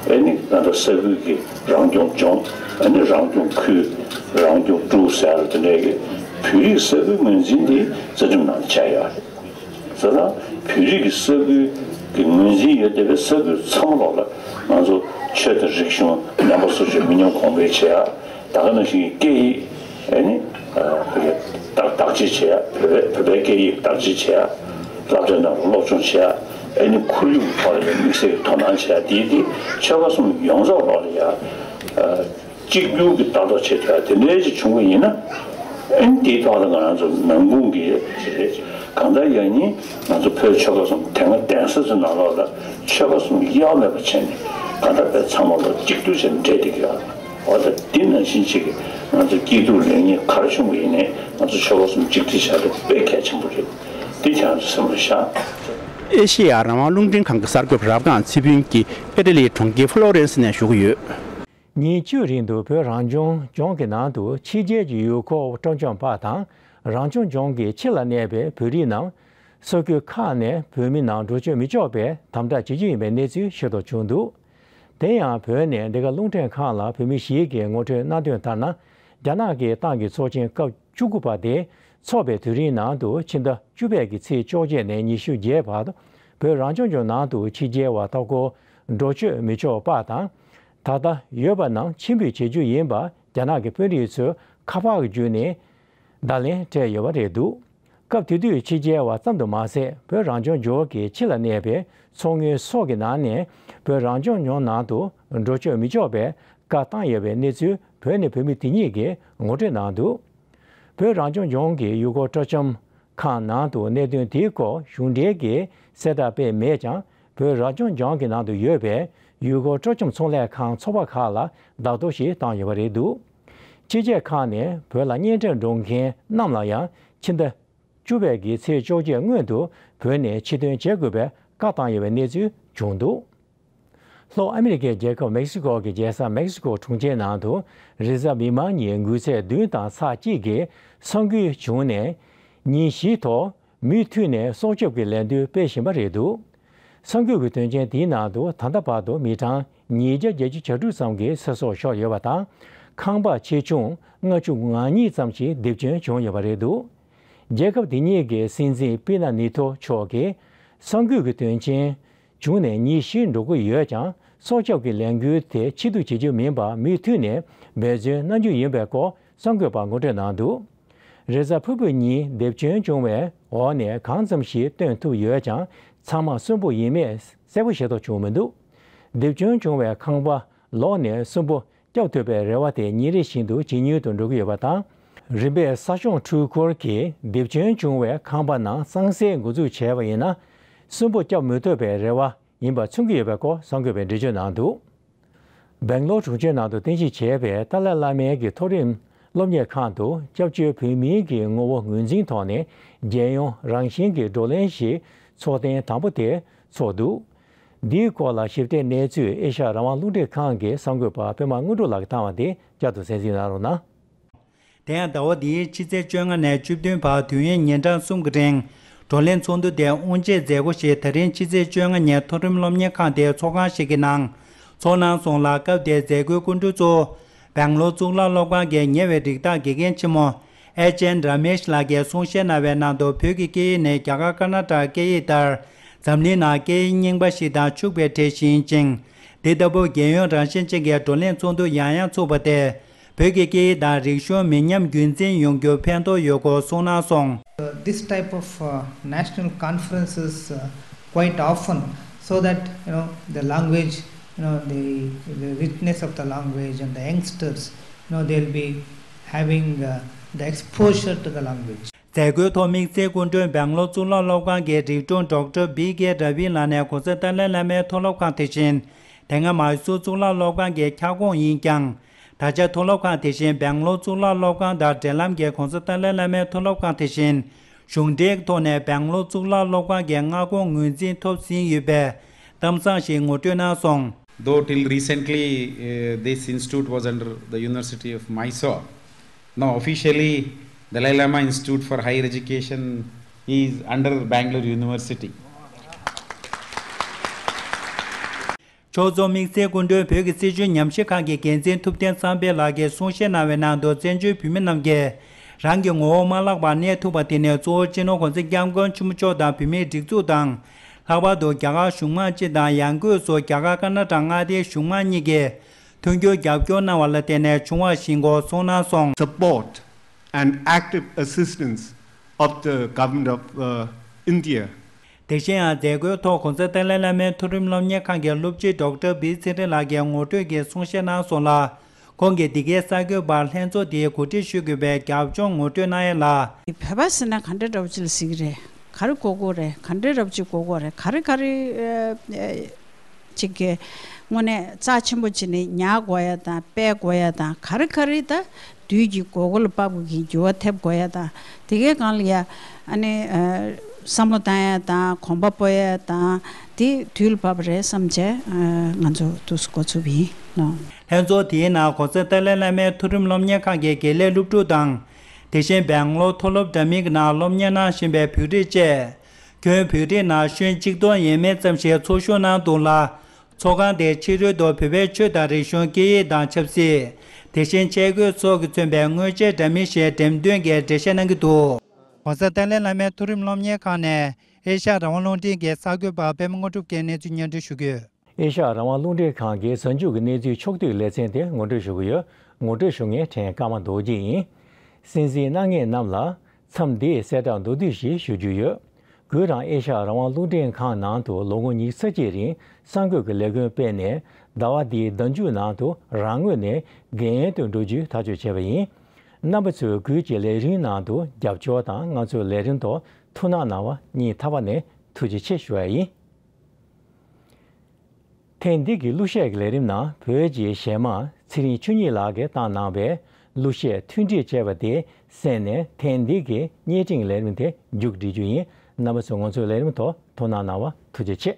ཨ་ནི་ང་ཚོ་ས་ཁུལ་གྱི་རང་སྐྱོང་ལྗོངས། ཨ་ནི་རང་སྐྱོང་ཁུལ། རང་སྐྱོང་ཀྲོའུ་ཟེར་བ་དེ་འདྲའི་གི་བོད་རིགས་ས་ཁུལ་ངོས་འཛིན་དེ་རྩ་ཁྲིམས་ནང་བཅའ་ཡོད་རེད། ཟེར་ན་བོད་རིགས་ཀྱི་ས་ཁུལ་གྱི་ངོས་འཛིན་ཡོད་བསྡད་པའི་ས་ཁུལ་ཚང་མ་ལོགས་ལ་ང་ཚོ་ཆོས་དང་རིག་གཞུང་། ཉམས་པ་སོར་ཆུད། མི་ཉམས་གོང་འཕེལ་བྱེད་ཡ། ད་ག་ནང་བཞིན་གྱི་སྐད་ཡིག་ཨ་ནི་བོད་སྐད་བདག་བདག་གཅེས་བྱེད་ཡ། བོད་བོད་པའི་སྐད་ཡིག་བདག་གཅེས་བྱེད་ཡ། སློབ་གྲྭའི་ནང་ལ་སློབ་སྦྱོང་བྱེད་ཡ། ཨ་ནི་ཁོར་ཡུག་ཐོག་ལ་ཡང་དམིགས་བསལ་གྱི་དོ་སྣང་བྱེད་ཡ། དེ་དེ་ཆོལ་ཁ་གསུམ་ཡོངས་རྫོགས་ལོགས་ལ་ཡ་གཅིག་གྱུར་གྱི་ལྟ་རྟོག་བྱེད་ཐུབ་ཡ་དེ་འདྲའི་ཅིག་བྱུང་བ་ཡིན་ན། ཨ་ནི་དེའི་ཐོག་ལ་ང་རང་ཚོ་ནང་ཁུལ་གྱི་ཅིག་རེད། གང་ལྟར་ཡང་ནི་ང་ཚོ་བོད་ཆོལ་ཁ་གསུམ་དེ་སྔ་གདན་ས་ཚོའི་ནང་ལོགས་ལ་ཆོལ་ཁ་གསུམ་དབྱེ་བ་མེད་པ་བྱས་ནས་གང་ལྟར་བོད་ཚང་མ་ལོག་གཅིག་གྱུར་བྱས་ནས་འབྲེལ་བསྡད་ཀྱི་ཡོད་རེད། འོ་ད་འདི་ནང་བཞིན་ཅིག་ང་ཚོ་སྐྱིད་སྡུག་ལེགས་ཉེས་ག་རེ་བྱུང་བ་ཡིན་ནའི་ང་ཚོ་ཆོལ་ཁ་གསུམ་གཅིག་སྒྲིལ་བྱ་རྒྱུ་དཔེ་གལ་ཆེན་པོ་རེད། འདི་ཁྱེད་རང་ཚོ་སེམས་ལ་བཞག། ཨེ་ཤེ་ཡ་རང་དབང་རླུང་འཕྲིན་ཁང་གི་གསར་འགོད་པ་རབ་སྒང་ཚེ་ཕུན་གྱིས་ཨི་ཊ་ལིའི་གྲོང་ཁྱེར་ཧྥུ་ལོ་རེན་སི་ནས་ཞུ་གི་ཡོད། ཉིན་བཅུའི་རིང་དུ་བོད་རང་སྐྱོང་ལྗོངས་ཀྱི་ནང་དུ་ཕྱི་རྒྱལ་གྱི་ཡུལ་སྐོར་སྤྲོ་འཆམ་པ་དང་རང་སྐྱོང་ལྗོངས་ཀྱི་ཕྱི་ལ་གནས་པའི་བོད་རིགས་རྣམས་ས་ཁུལ་ཁག་ནས་བོད་མི་ནང་འགྲོ་སྐྱོད་མི་ཆོག་པའི་དམ་དྲག་བྱེད་ཀྱི་ཡིན་པའི་གནས་ཚུལ་ཤེས་རྟོགས་བྱུང་འདུག་དེ་ཡང་བོད་ནས་འདི་ག་རླུང་འཕྲིན་ཁང་ལ་བོད་མི་ཞིག་གིས་ངོ་སྤྲོད་གནང་དོན་ལྟར་ན། རྒྱ་ནག་གི་ཏང་གི་ཚོགས་ཆེན་སྐབས་བཅུ་དགུ་པ་དེ་འཚོགས་པའི་དུས་རིང་ནང་དུ་ཕྱི་ཟླ་བཅུ་པའི་གི་ཚེས་བཅོ་བརྒྱད་ནས་ཉི་ཤུ་བརྒྱད་བར་བོད་རང་སྐྱོང་ལྗོངས་ནང་དུ་ཕྱི་རྒྱལ་བ་མཐའ་འཁོར་འགྲོ་སྐྱོད་མི་ཆོག་པ་དང་། ད་ལྟ་ཡོད་པ་རྣམས་ཕྱིར་འབུད་བྱེད་རྒྱུ་ཡིན་པ་རྒྱ་ནག་གི་དཔོན་རིགས་ཚོས་ཁ་པར་བརྒྱུད་ནས་བརྡ་ལན་སྤྲད་ཡོད་པ་རེད་འདུག་སྐབས་དེ་དུས་ཕྱི་རྒྱལ་བ་ཙམ་དུ་མ་ཟད་བོད་རང་སྐྱོང་ལྗོངས་ཀྱི་ཕྱི་ལ་གནས་པའི་ཚོགས་དངུལ་སོགས་ཀྱི་ནང་ནས་བོད་རང་སྐྱོང་ལྗོངས་ནང་དུ་འགྲོ་སྐྱོད་མི་ཆོག་པའི་བཀའ་བཏང་ཡོད་པའི་གནས་ཚུལ་བོད་ནས་བོད་མི་དེ་ཉིད་ཀྱིས་ངོ་སྤྲོད་གནང་འདུག་བོད་རང་སྐྱོང་ལྗོངས་ཀྱི་ཡུལ་སྐོར་སྤྲོ་འཆམ་ཁང་ནང་དུ་གནད་དོན་དེའི་སྐོར་གཞུང་འབྲེལ་གྱི་གསལ་བསྒྲགས་སྤེལ་མེད་ཀྱང་། བོད་རང་སྐྱོང་ལྗོངས་ཀྱི་ནང་དུ་ཡོད་པའི་ཡུལ་སྐོར་སྤྲོ་འཆམ་ཚོང་ལས་ཁང་ཚོགས་པ་ཁག་ལ་བརྡ་ཐོ་ཞིག་བཏང་ཡོད་པ་རེད་འདུག་ཕྱི་རྒྱལ་ཁག་ནས་བོད་ལ་གཉེན་འཕྲད་འགྲོ་མཁན་རྣམས་ལ་ཡང་ཕྱི་ཟླ་བཅུ་པའི་གི་ཚེས་བཅོ་བརྒྱད་སྔོན་དུ་བོད་ནས་ཕྱིར་ཐོན་བྱེད་དགོས་པའི་བཀའ་བཏང་ཡོད་པའི་གནས་ཚུལ་བྱུང་འདུག་ལྷོ་ཨ་མི་རི་ཀའི་རྒྱལ་ཁབ་མེག་སི་ཀོ་གི་རྒྱལ་ས་མེག་སི་ཀོ་གྲོང་ཁྱེར་ནང་དུ་རེས་གཟའ་མིག་དམར་ཉིན་དགུ་ཚེས་བདུན་དང་ཚེས་གཅིག་གི་ས་འགུལ་བྱུང་ནས་ཉིན་བཞིའི་ཐོག་མུ་མཐུད་ནས་སྲོག་སྐྱོབ་ཀྱི་ལས་འགུལ་སྤེལ་བཞིན་པ་རེད་འདུག་ས་འགུལ་གྱི་དོན་རྐྱེན་དེའི་ནང་དུ་ད་ལྟ་བར་དུ་མི་གྲངས་ཉིས་བརྒྱ་བརྒྱད་ཅུ་གྱ་དྲུག་ཙམ་གྱི་ཚེ་སྲོག་ཤོར་ཡོད་པ་དང་། ཁང་པ་ཆེ་ཆུང་ལྔ་བཅུ་ང་གཉིས་ཙམ་ཞིག་རྡིབ་སྐྱོན་བྱུང་ཡོད་པ་རེད་འདུག་རྒྱལ་ཁབ་དེ་གཉིས་ཀྱི་སྲིད་འཛིན་པི་ན་ནི་ཐོ་མཆོག་གིས་ས་འགུལ་གྱི་དོན་རྐྱེན་བྱུང་ནས་ཉིན་བཞི་འགྲོ་གི་ཡོད་ཀྱང་། སྲོག་སྐྱོབ་ཀྱི་ལས་འགུལ་དེ་ཕྱིར་བསྡུ་བྱེད་རྒྱུ་མིན་པར་མུ་མཐུད་ནས་འབད་བརྩོན་གནང་རྒྱུ་ཡིན་པའི་སྐོར་གསར་འགོད་པར་ངོ་སྤྲོད་གནང་འདུག་རེས་གཟའ་ཕུར་བུ་ཉིན་རྡིབ་སྐྱོན་བྱུང་བའི་འོག་ནས་གང་ཙམ་ཞིག་བཏོན་ཐུབ་ཡོད་ཀྱང་། ཚང་མ་གསོན་པོ་ཡིན་མེད་གསལ་པོ་ཤེས་རྟོགས་བྱུང་མི་འདུག་རྡིབ་སྐྱོན་བྱུང་བའི་ཁང་པ་ལོགས་ནས་གསོན་པོ་སྐྱོབ་ཐུབ་པའི་རེ་བ་དེ་ཉིན་རེ་བཞིན་དུ་ཇེ་ཉུང་དུ་འགྲོ་གི་ཡོད་པ་དང་། རིམ་པས་ས་སྐྱོང་འཕྲུལ་འཁོར་གྱིས་རྡིབ་སྐྱོན་བྱུང་བའི་ཁང་པ་ནང་གཙང་སེལ་འགོ་འཛུགས་བྱས་པ་ཡིན་ན། གསོན་པོ་སྐྱོབ་མི་ཐུབ་པའི་རེ་བ་ཡིན་པ་མཚོན་གྱི་ཡོད་པའི་སྐོར་གསར་འགོད་པས་འགྲེལ་བརྗོད་གནང་འདུག་སྦེང་ལོར་གྲོང་ཁྱེར་ནང་དུ་རྟེན་གཞི་བྱས་པའི་ཏཱ་ལའི་བླ་མའི་གི་མཐོ་རིམ་སློབ་གཉེར་ཁང་དུ་སྐྱབས་བཅོལ་བོད་མིའི་གི་ངོ་བོ་ངོས་འཛིན་ཐོག་ནས་རྒྱལ་ཡོངས་རང་བཞིན་གྱི་བགྲོ་གླེང་ཞིག་ཚོགས་ཐེངས་དང་པོ་དེ་ཚོགས་འདུག་འདིའི་སྐོར་ལ་ཞིབ་ཕྲའི་གནས་ཚུལ་ཨེ་ཤ་ཡ་རང་དབང་རླུང་འཕྲིན་ཁང་གི་གསར་འགོད་པ་པད་མ་དངོས་གྲུབ་ལགས་ཀྱིས་བཏང་བ་དེ་བསྐྱར་དུ་གསན་གཟིགས་གནང་རོགས་གནང་། དེ་ཡང་ཟླ་བ་འདིའི་ཕྱི་ཚེས་བཅོ་ལྔ་ནས་བཅུ་བདུན་བར་དུས་ཡུན་ཉིན་གྲངས་གསུམ་གྱི་རིང་བགྲོ་གླེང་ཚོགས་འདུ་དེ་དབུ་འབྱེད་མཛད་སྒོ་ཞིག་ད་རིང་ཕྱི་ཚེས་བཅོ་ལྔ་ཉིན་མཐོ་རིམ་སློབ་གཉེར་ཁང་དེའི་ཚོགས་ཁང་ཞིག་གི་ནང་ཚོགས་གནང་སོང་ལ། སྐབས་དེར་མཛད་སྒོའི་སྐུ་མགྲོན་གཙོ་བོ་སྦེང་ལོར་གཙུག་ལག་སློབ་ཁང་གི་ཉེ་བའི་རིགས་བདག་དགེ་རྒན་ཆེན་མོ་ཨེ་ཅན་ར་མེཤ་ལགས་ཀྱིས་གསུང་བཤད་གནང་བའི་ནང་དུ། བོད་ཀྱི་སྐད་ཡིག་ནི་རྒྱ་གར་ཀར་ནཱ་ཊ་སྐད་ཡིག་ལྟར་འཛམ་གླིང་ནང་སྐད་ཡིག་རྙིང་པ་ཞིག་དང་འཕྱུགས་པའི་གྲས་ཤིག་ཡིན་ཅིང་། དེ་ལྟ་བུ་རྒྱལ་ཡོངས་རང་བཞིན་ཅན་གྱི་བགྲོ་གླེང་ཚོགས་འདུ་ཡང་ཡང་ཚུགས་པ་དེས་བོད་ཀྱི་སྐད་ཡིག་དང་རིག་གཞུང་མི་ཉམས་རྒྱུན་འཛིན་ཡོང་རྒྱུར་ཕན་ཐོགས་ཡོད་སྐོར་གསུངས་གནང་སོང་། Uh, this type of uh, national conferences uh, quite often, so that, you know, the language, you know, the, the richness of the language, and the youngsters, you know, they'll be having uh, the exposure to the language. མཛད་སྒོའི་ཐོག་དམིགས་བསལ་སྐུ་མགྲོན་སྦེང་ལོར་གཙུག་ལག་སློབ་ཁང་གི་རིག་དྲུང་ཌོག་ཊར་བི་ཀེ་ར་བི་ལགས་ནས་གོང་ས་ཏཱ་ལའི་བླ་མའི་མཐོ་སློབ་ཁང་དེ་བཞིན་དེ་སྔ་མའི་སུར་གཙུག་ལག་སློབ་ཁང་གི་ཁྱབ་ཁོངས་ཡིན་ཀྱང་། ད་ཆ་མཐོ་སློབ་ཁང་དེ་བཞིན་སྦེང་ལོར་གཙུག་ལག་སློབ་ཁང་དང་འབྲེལ་ལམ་གྱི་གོང་ས་ཏཱ་ལའི་བླ་མའི་མཐོ་སློབ་ཁང་དེ་བཞིན་གཞུང་འབྲེལ་ཐོག་ནས་སྦེང་ལོར་གཙུག་ལག་སློབ་ཁང་གི་མངའ་ཁོངས་ངོས་འཛིན་ཐོབ་ཟིན་ཡོད་པའི་གཏམ་བཟང་ཞིག་ངོ་སྤྲོད་གནང་སོང་། Though till recently, uh, this institute was under the University of Mysore, now officially Dalai Lama Institute for Higher Education is under Bangalore University. ཕྱོགས་མཚུངས་དམིགས་བསལ་སྐུ་མགྲོན་བོད་ཀྱི་སྲིད་བྱུས་ཉམས་ཞིབ་ཁང་གི་འགན་འཛིན་ཐུབ་བསྟན་བསམ་འཕེལ་ལགས་ཀྱིས་གསུང་བཤད་གནང་བའི་ནང་དུ། བཙན་བྱོལ་བོད་མི་རྣམས་ཀྱིས་རང་གི་ངོ་བོ་མ་བརླག་པར་གནས་ཐུབ་པ་དེ་ནི་གཙོ་བོ་སྤྱི་ནོར་༸གོང་ས་༸སྐྱབས་མགོན་ཆེན་པོ་མཆོག་དང་བོད་མིའི་སྒྲིག་འཛུགས་དང་། ལྷག་པར་དུ་རྒྱ་གར་གཞུང་མང་སྤྱི་དང་ཡང་སྒོས་སུ་རྒྱ་གར་ཀར་ནཱ་ཊ་མངའ་སྡེའི་གཞུང་མང་གཉིས་ཀྱིས་མཐུན་འགྱུར་རྒྱབ་སྐྱོར་གནང་བ་ལ་བརྟེན་ནས་བྱུང་བ་ཞིག་ཡིན་སྐོར་གསུངས་གནང་སོང་། Support and active assistance of the Government of uh, India. དེ་བཞིན་ཡང་མཛད་སྒོའི་ཐོག་༸གོང་ས་ཏཱ་ལའི་བླ་མའི་མཐོ་རིམ་སློབ་གཉེར་ཁང་གི་སློབ་སྤྱི་ཌོག་ཊར་བི་ཚེ་རིང་ལགས་ཀྱིས་ངོ་སྤྲོད་ཀྱི་གསུང་བཤད་གནང་སོང་ལ། ཁོང་གིས་འདི་གའི་གསར་འགོད་པར་ལྷན་ཚོགས་འདིའི་གོ་སྒྲིག་ཞུ་དགོས་པའི་རྒྱབ་ལྗོངས་ངོ་སྤྲོད་གནང་ཡས་ལ། བོད་པ་ཟེར་ན་ག་འདྲ་འདྲ་པོ་ཅིག་ལ་ཟེར་གྱི་རེད། ག་རེ་གོ་དགོས་རེད། ག་འདྲ་འདྲ་པོ་ཅིག་གོ་དགོས་རེད། ག་རེ་ག་རེ་ཨ་ཨ་ཅིག་གི་དངོས་གནས་རྩ་ཆེན་པོ་བྱས་ནས་ཉར་དགོས་ཡ་དང་སྤེལ་དགོས་ཡ་དང་། ག་རེ་ག་རེ་ད་དུས་ཀྱི་དགོས་མཁོ་ལ་དཔག་པའི་གི་འགྱུར་བ་ཐེབས་དགོས་ཡ་དང་། དེ་གའི་སྒང་ལ་ཡ་ཨ་ནི་ཨ་བསམ་བློ་བཏང་ཡ་དང་གོམ་པ་སྤོ་ཡ་དང་། དེ་དུས་ལ་བབ་པ་རེད་བསམ་བྱས་ཨ་ང་ཚོ་འདུག་སེ་འགོ་ཚུགས་པ་ཡིན་ནོ། ལྷན་ཚོགས་དེའི་ནང་༸གོང་ས་ཏཱ་ལའི་བླ་མའི་མཐོ་རིམ་སློབ་གཉེར་ཁང་གི་དགེ་ལས་སློབ་ཕྲུག་དང་། དེ་བཞིན་སྦེང་ལོར་མཐོ་སློབ་འདྲ་མིན་གྱི་ནང་སློབ་གཉེར་གནང་བཞིན་པའི་བོད་རིགས་བཅས་ཁྱོན་བོད་རིགས་ནང་ཤོན་གཅིག་སྟོང་ཡས་མས་ཙམ་ཞིག་འཚོ་བཞུགས་གནང་འདུག་ལ། ཚོགས་ཁང་དེ་ཕྱི་རོལ་དུ་བོད་པའི་ཆོས་དང་རིག་གཞུང་། སྐད་ཡིག་དང་ཆབ་སྲིད། དེ་བཞིན་ཆས་གོས་སོགས་ཀྱིས་མཚོན་པའི་དངོས་ཆས་འདྲ་མིན་ཞེས་འགྲེམས་སྟོན་གྱི་འགྲེལ་བཤད་གནང་གི་འདུག ྋགོང་ས་ཏཱ་ལའི་བླ་མའི་མཐོ་རིམ་སློབ་གཉེར་ཁང་ནས་ཨེ་ཤ་ཡ་རང་དབང་རླུང་འཕྲིན་གྱི་གསར་འགོད་པ་པད་མ་དངོས་གྲུབ་ཀྱིས་གནས་ཚུལ་སྙན་སྒྲོན་ཞུ་གི་ཡོད། ཨེ་ཤ་ཡ་རང་དབང་རླུང་འཕྲིན་ཁང་གི་གཟའ་མཇུག་གི་གནས་ཚུལ་ཕྱོགས་བསྡུས་ལེ་ཚན་དེ་ངོ་སྤྲོད་ཞུ་གི་ཡོད། ངོ་སྤྲོད་ཞུ་མཁན་ཕྲན་ཀརྨ་རྡོ་རྗེ་ཡིན། གསན་གཟིགས་གནང་མཁན་རྣམས་ལ་མཚམས་འདིའི་གསལ་བསྒྲགས་མདོར་བསྡུས་ཤིག་ཞུ་རྒྱུ་ཡོད། གུས་རང་ཨེ་ཤ་ཡ་རང་དབང་རླུང་འཕྲིན་ཁང་ནང་དུ་ལོ་ངོ་ཉི་ཤུ་རྩ་གཅིག་རིང་གསར་འགོད་ཀྱི་ལས་འགུལ་སྤེལ་ནས། ཟླ་བ་འདིའི་ཟླ་མཇུག་ནང་དུ་རང་ངོས་ནས་འགན་ཡོད་དུ་འགྲོ་རྒྱུའི་ཐག་གཅོད་བྱས་པ་ཡིན། རྣམ་པ་ཚོས་གུས་ཀྱི་ལས་རིམ་ནང་དུ་རྒྱབ་སྐྱོར་དང་ང་ཚོའི་ལས་རིམ་ཐོག་ཐུགས་སྣང་གནང་བར་སྙིང་ཐག་པ་ནས་ཐུགས་རྗེ་ཆེ་ཞུ་བ་ཡིན། ཐེངས་འདི་གི་གླུ་གཞས་ཀྱི་ལས་རིམ་ནང་བོད་ཀྱི་གཞས་མ་ཚེ་རིང་ཆོས་ཉིད་ལགས་ཀྱིས་བཏང་གནང་བའི་གླུ་གཞས་མཐུན་སྒྲིལ་ཅེས་པ་དེ་གསན་ནས། ཐེངས་འདི་གི་བརྙན་འཕྲིན་ལས་རིམ་དེ་མཇུག་སྒྲིལ་རྒྱུ་ཡིན། རྣམ་པ་ཚོས་ང་ཚོའི་ལས་རིམ་ཐོག་ཐུགས་སྣང་གནང་བར་ཐུགས་རྗེ་ཆེ།